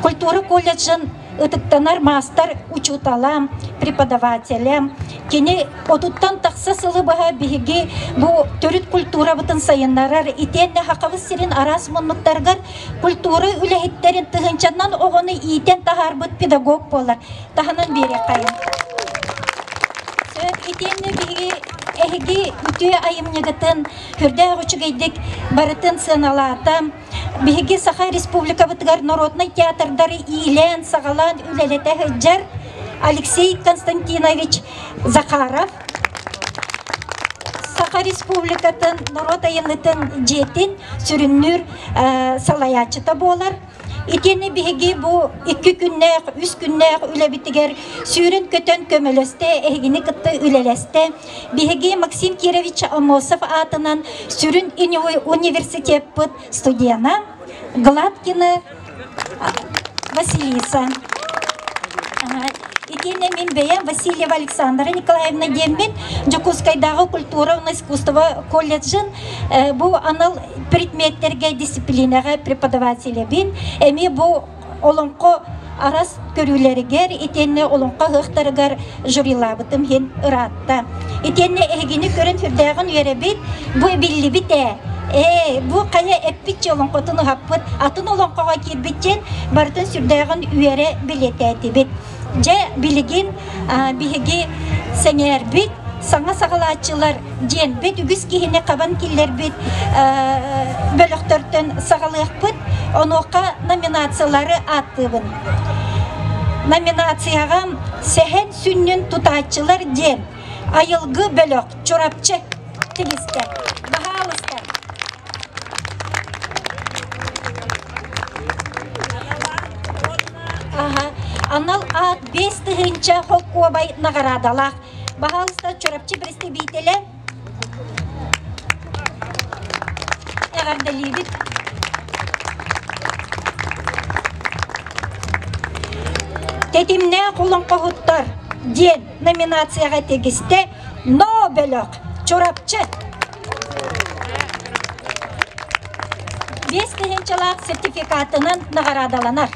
культура колледжын ытыктанар маастар учуутала, преподавателэ. Кини отуттан тахса сылы быһа биһиги бу төрүт культурабытын сайыннарар, итиэннэ Хахабыс сирин араас муннуктарыгар культура үлэһиттэрин тыһыынчанан оҕону иитэн таһаарбыт педагог буолар. Таһынан биэриэххэйин. Сөп, итиэннэ биһиги эһиги үтүө айымньыгытын сүрдээх үчүгэйдик барытын сыаналаата. Биһиги Саха Республикабытыгар народнай театрдары иилээн-саҕалаан үлэлэтэ сылдьар Алексей Константинович Захаров Саха Республикатын норуот айымньытын дьиэтин сүрүннүүр салайааччыта буолар. Итиэннэ биһиги бу икки күннээх, үс күннээх үлэбитигэр сүүрэн-көтөн көмөлөстө, эһигини кытта үлэлэстэ. Биһиги Максим Кирович Аммосов аатынан сүрүн университеппыт студена Гладкина Василиса. Итиэннэ мин бэйэм Васильева Александра Николаевна диэммин Дьокуускайдааҕы культура уонна искусство колледжын бу анал предметтэргэ дисциплинэҕэ преподавателебин. Эмиэ бу олоҥхо арас көрүүлэригэр итиэннэ олоҥхо ыһыахтарыгар жюрилаабытым иһин ыраатта. Итиэннэ эһигини көрөн сүрдээҕин үөрэбит, бу биллибит ээ. Ээ, бу хайа эппитчэ олоҥхотун ыһаппыт, атын олоҥхоҕо киирбит диэн барытын сүрдээҕин үөрэ билиэтээтибит. Дьэ, билигин биһиги сэҥээрбит, саҥа саҕалааччылар диэн бэт үгүс киһини хабан киллэрбит бөлөхтөртөн саҕалыахпыт. Онуоха номинациялары ааттыыбын. Номинацияҕа Сэһэн сүнньүн тутааччылар диэн айылгы бөлөх Чурапчы тигистэ. Баһаалыста. анал аат 5000 холкуобай наҕараадалаах. Баһаалыста Чурапчы представителэ эҕэрдэлиибит. Тэтимнээх олоҥхоһуттар диэн номинацияҕа тигистэ Но бөлөх Чурапчы. Биэс тыһыынчалаах сертификатынан наҕараадаланар.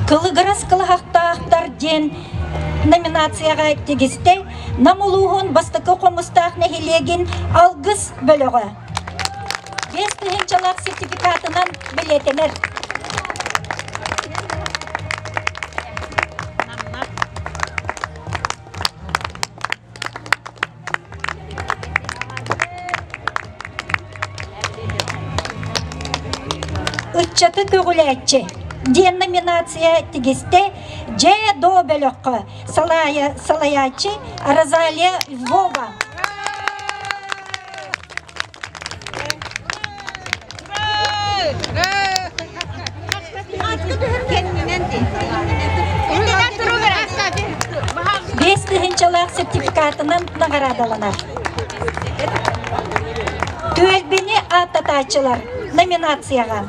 Кылыгырас кылыһахтаахтар диэн номинацияҕа тигистэ Нам улууһун бастакы хомустаах нэһилиэгин Алгыс бөлөҕө. 5000-лаах сертификатынан билиэтэнэр. Ыччаты көҕүлээччи диэн номинация тигистэ Дьэ доо бөлөххө салайааччы Розалия Львова. 5000-лаах сертификатынан наҕараадаланар. Түөлбэни ааттатааччылар номинацияҕа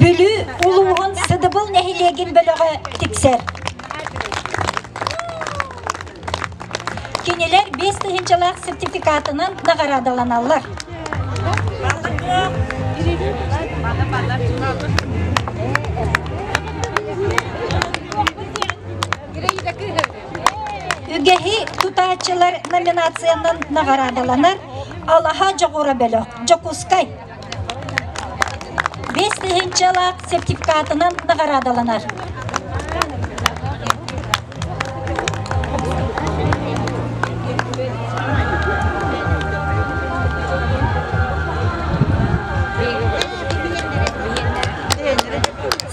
Бүлүү улууһун Сыдыбыл нэһилиэгин бөлөҕө тиксэр. Кинилэр 5000-лаах сертификатынан наҕараадаланаллар. Үгэһи тутааччылар номинациянан наҕараадаланар Алаһа дьоҕура бөлөх Дьокуускай 5000-лаах сертификатынан наҕараадаланар.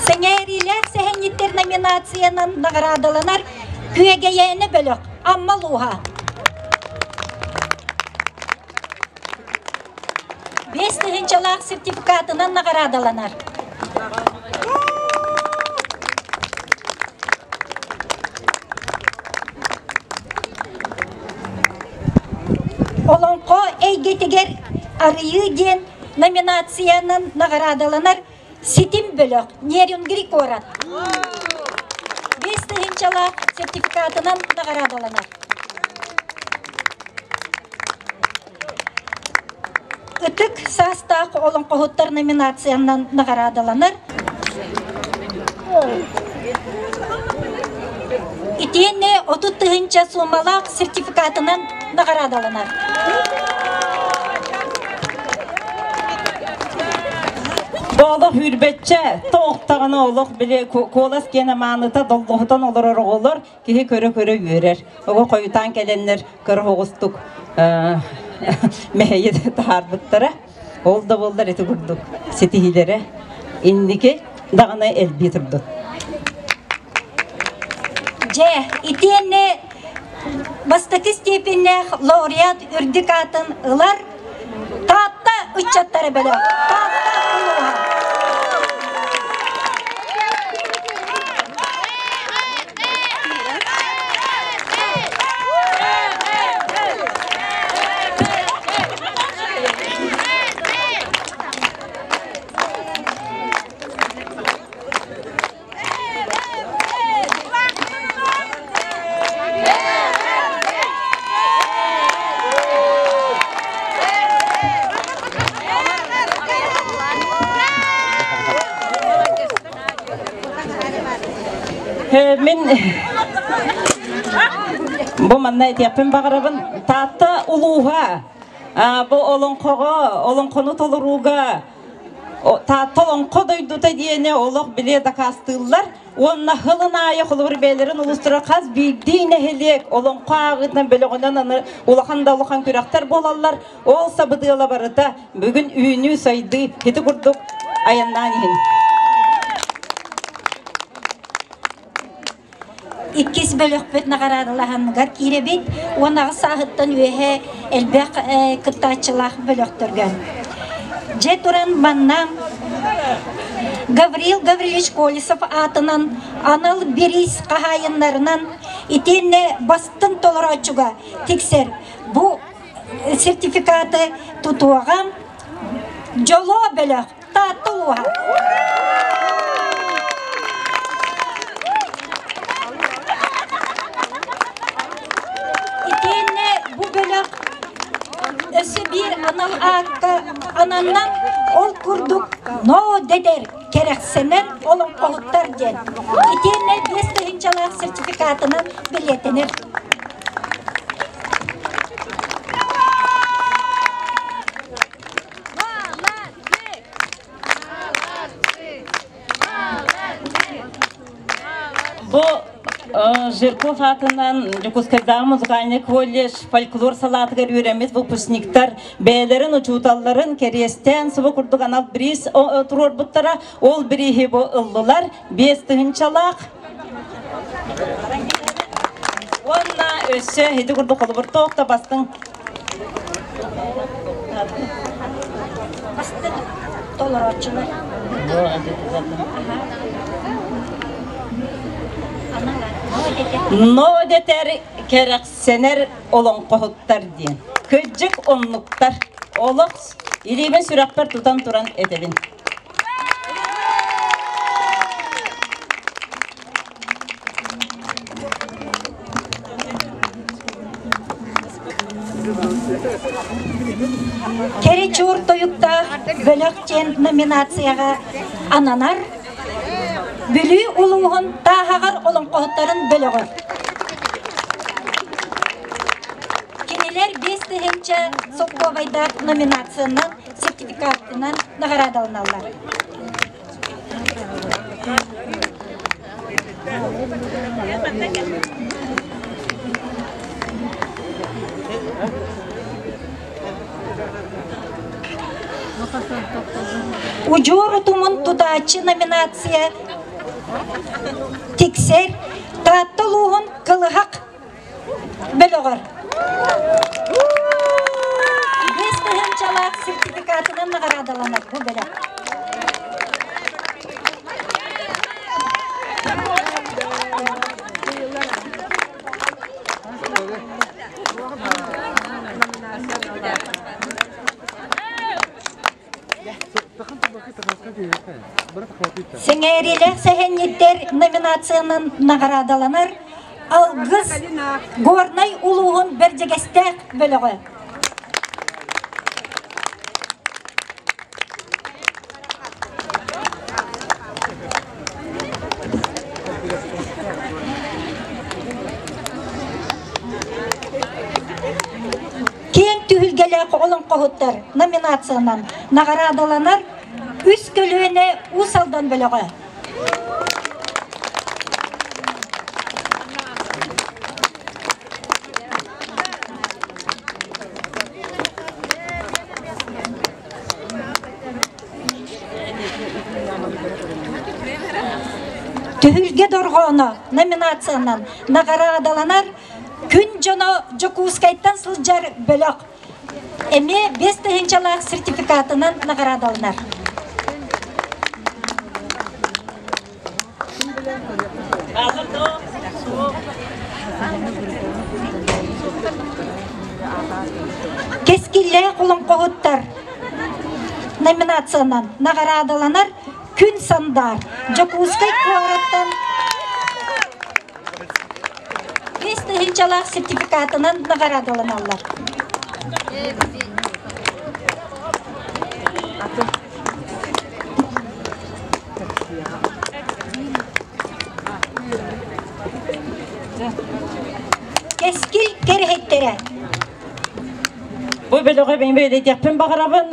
Сэҥээриилээх сэһэнньиттэр номинациянан наҕараадаланар Күөгэйээнэ бөлөх Амма улууһа. 5000-лаах сертификатынан наҕараадаланар. Олоҥхо эйгэтигэр арыйыы диэн номинациянан наҕараадаланар Ситим бөлөх Нерюнгри куорат. 5000-лаах сертификатынан наҕараадаланар. Ытык саастаах олоҥхоһуттар номинациянан наҕараадаланар. Итиэннэ 30 тыһыынча суумалаах сертификатынан наҕараадаланар. Бу олох үүрбэччэ, тоохтаҕына олох били куолас киэн амааныта доллоһутан олорор оҕолор киһи көрө-көрө үөрэр. Оҕо хойутаан кэлэннэр кыра оҕустук мэһэйи таһаарбыттара. Ол да буоллар ити курдук ситиһиилэрэ инники даҕаны элбии турдун. Дьэ, итиэннэ бастакы степеннээх лауреат үрдүк аатын ылар Таатта ыччаттара бөлөх. Таатта улууһа. Мин бу манна этиэхпин баҕарабын. Таатта улууһа бу олоҥхоҕо, олоҥхону толорууга Таатта олоҥхо дойдута диэни олох билиэ дакаастыыллар уонна сылын аайы холобур бэйэлэрин улуустара хас биирдии нэһилиэк олоҥхо ааҕыытынан бөлөҕүнэн аны улахан да улахан күрэхтэр буолаллар. Ол сабыдыала барыта бүгүн үүнүү-сайдыы ити курдук айаннаан иһин. Иккис бөлөхпүт наҕараадалаһаныгар киирэбит. 18 сааһыттан үөһэ элбэх кыттааччылаах бөлөхтөргө. Дьэ туран манна Гаврил Гаврильевич Колесов аатынан анал бириис хаһаайыннарынан итиэннэ бастыҥ толорооччуга тиксэр бу сертификаты тутуоҕа Дьолуо бөлөх Таатта улууһа. Итиэннэ бу бөлөх өссө биир анал аакка ананна ол курдук ноо дэтэр кэрэхсэнэр олоҥхоһуттар диэн. Итиэннэ 5000-лаах сертификатынан бэлиэтэнэр. Бу Жирков аатынан Дьокуускайдааҕы музыкальный колледж фольклор салаатыгар үөрэммит выпускниктар бэйэлэрин учууталларын кэриэстээн субу курдук анал бириис туруорбуттара. Ол бирииһи бу ыллылар. 5 тыһыынчалаах. Уонна өссө ити курдук холобур туох да бастыҥ Бастыҥ толорооччулар. Но дэтэр кэрэхсэнэр олоҥхоһуттар диэн. Кырдьык оннуктар. Олох илиибин сүрэхпэр тутан туран этэбин. Кэрэ чуор тойуктаах бөлөх диэн номинацияҕа ананар Бүлүү улууһун Тааһаҕар олоҥхоһуттарын бөлөҕөр. Кинилэр 5000 солкуобайдаах номинациянан сертификатынан наҕараадаланаллар. Удьуор утумун тутааччы номинация тиксэр Таатта улууһун Кылыһах бөлөҕөр. 5000-лаах сертификатынан наҕараадаланар бу бөлөх. Сэҥээриилээх сэһэнньиттэр номинациянан наҕараадаланар Алгыс Горнай улууһун Бэрдьигэстээх бөлөҕө. Киэҥ түһүлгэлээх олоҥхоһуттар номинациянан наҕараадаланар үс көлүөнэ Уус Алдан бөлөҕө. Түһүлгэ дорҕооно номинациянан наҕараадаланар Күн дьоно Дьокуускайтан сылдьар бөлөх эмиэ 5000-лаах сертификатынан наҕараадаланар. Кэскиллээх олоҥхоһуттар номинациянан наҕараадаланар Күн Сандаар Дьокуускай куораттан 5000-лаах сертификатынан наҕараадаланаллар. Кэскил кэрэһиттэрэ. Бу бөлөҕү мин бэлиэтиэхпин баҕарабын.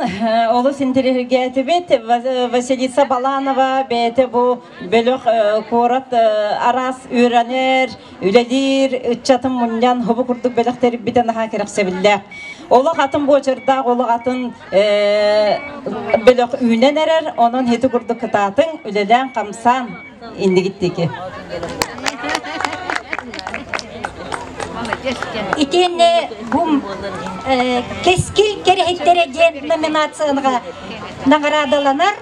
Олус интэриэһиргээтибит. Василиса Баланова бэйэтэ бу бөлөх куорат араас үөрэнэр, үлэлиир ыччатын мунньан хобу курдук бөлөх тэрийбитэ наһаа кэрэхсэбиллээх. Олох атын буочардаах, олох атын бөлөх үүнэн эрэр, онон ити курдук кытаатыҥ, үлэлээн-хамсаан иннигит диэки. Итиэннэ бу Кэскил кэрэһиттэрэ диэн номинацияҕа наҕараадаланар.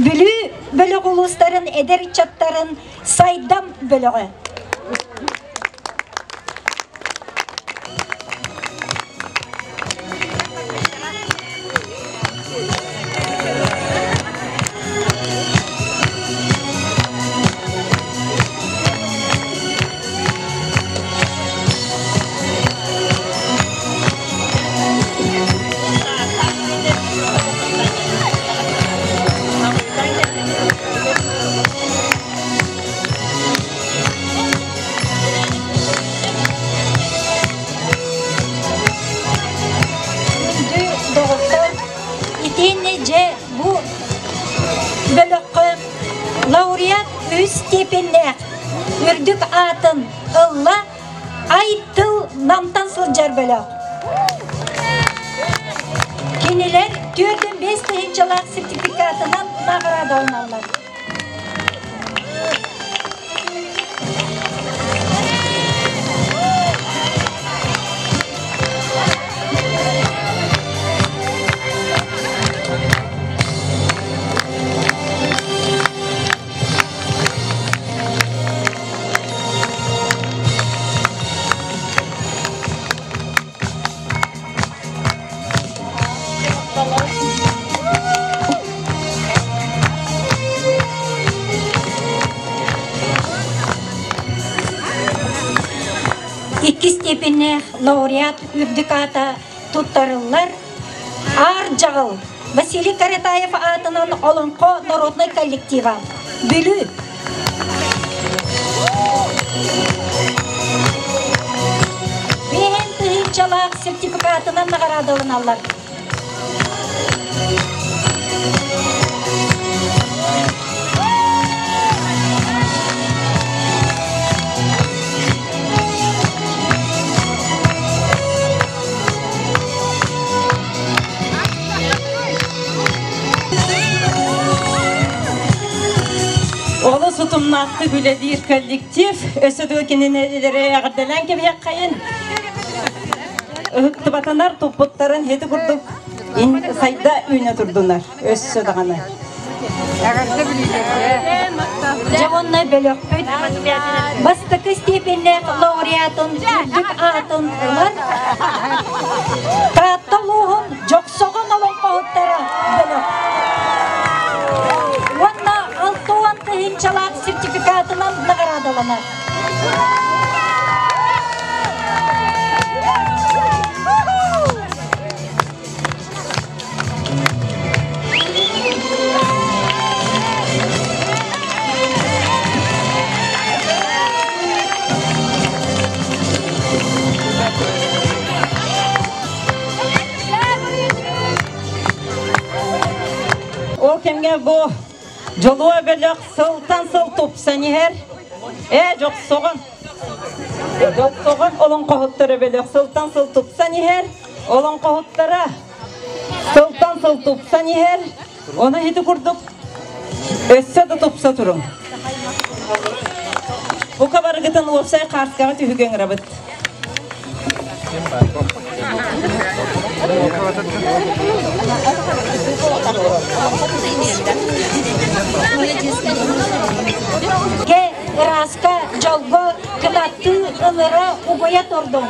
Бүлүү бөлөх улуустарын эдэр ыччаттарын Сайдам бөлөҕө. Күндү доҕоттор, итиэннэ дьэ бу бөлөххө лауреат үс степеннээх үрдүк аатын ылла Ай тыл Намтан сылдьар бөлөх. Кинилэр 45 тыһыынчалаах сертификатынан наҕараадаланаллар. Икки степеннээх лауреат үрдүк аата туттарыллар Аар Дьаҕыл Василий Каратаев аатынан Олоҥхо народнай коллектива Бүлүү Биэһэн тыһыынчалаах сертификатынан наҕараадаланаллар. Олус утумнаахтык үлэлиир коллектив өссө да кинилэри эҕэрдэлээн кэбиһиэххэйин. Ыһыктыбатанар туппуттарын ити курдук сайда үүнэ турдунар өссө даҕаны. Дьэ уонна бөлөхпүт бастакы степеннээх лауреатын үрдүк аатын ылар Таатта улууһун Дьохсоҕон олоҥхоһуттара бөлөх уонна 60 тыһыынчалаах сертификатынан наҕараадаланар. Ол кэмҥэ бу дьолуо бөлөх сылтан сыл тупсан иһэр. Ээ, дьохсоҕон. Дьохсоҕон олоҥхоһуттара бөлөх сылтан сыл тупсан иһэр. Олоҥхоһуттара сылтан сыл тупсан иһэр. Ону ити курдук өссө да тупса туруҥ. Бука барыгытын уопсай хааскаҕа түһүгү ыҥырабыт. Гэ ырааска, дьолго кынаттыы, ыҥыра, угуйа турдун.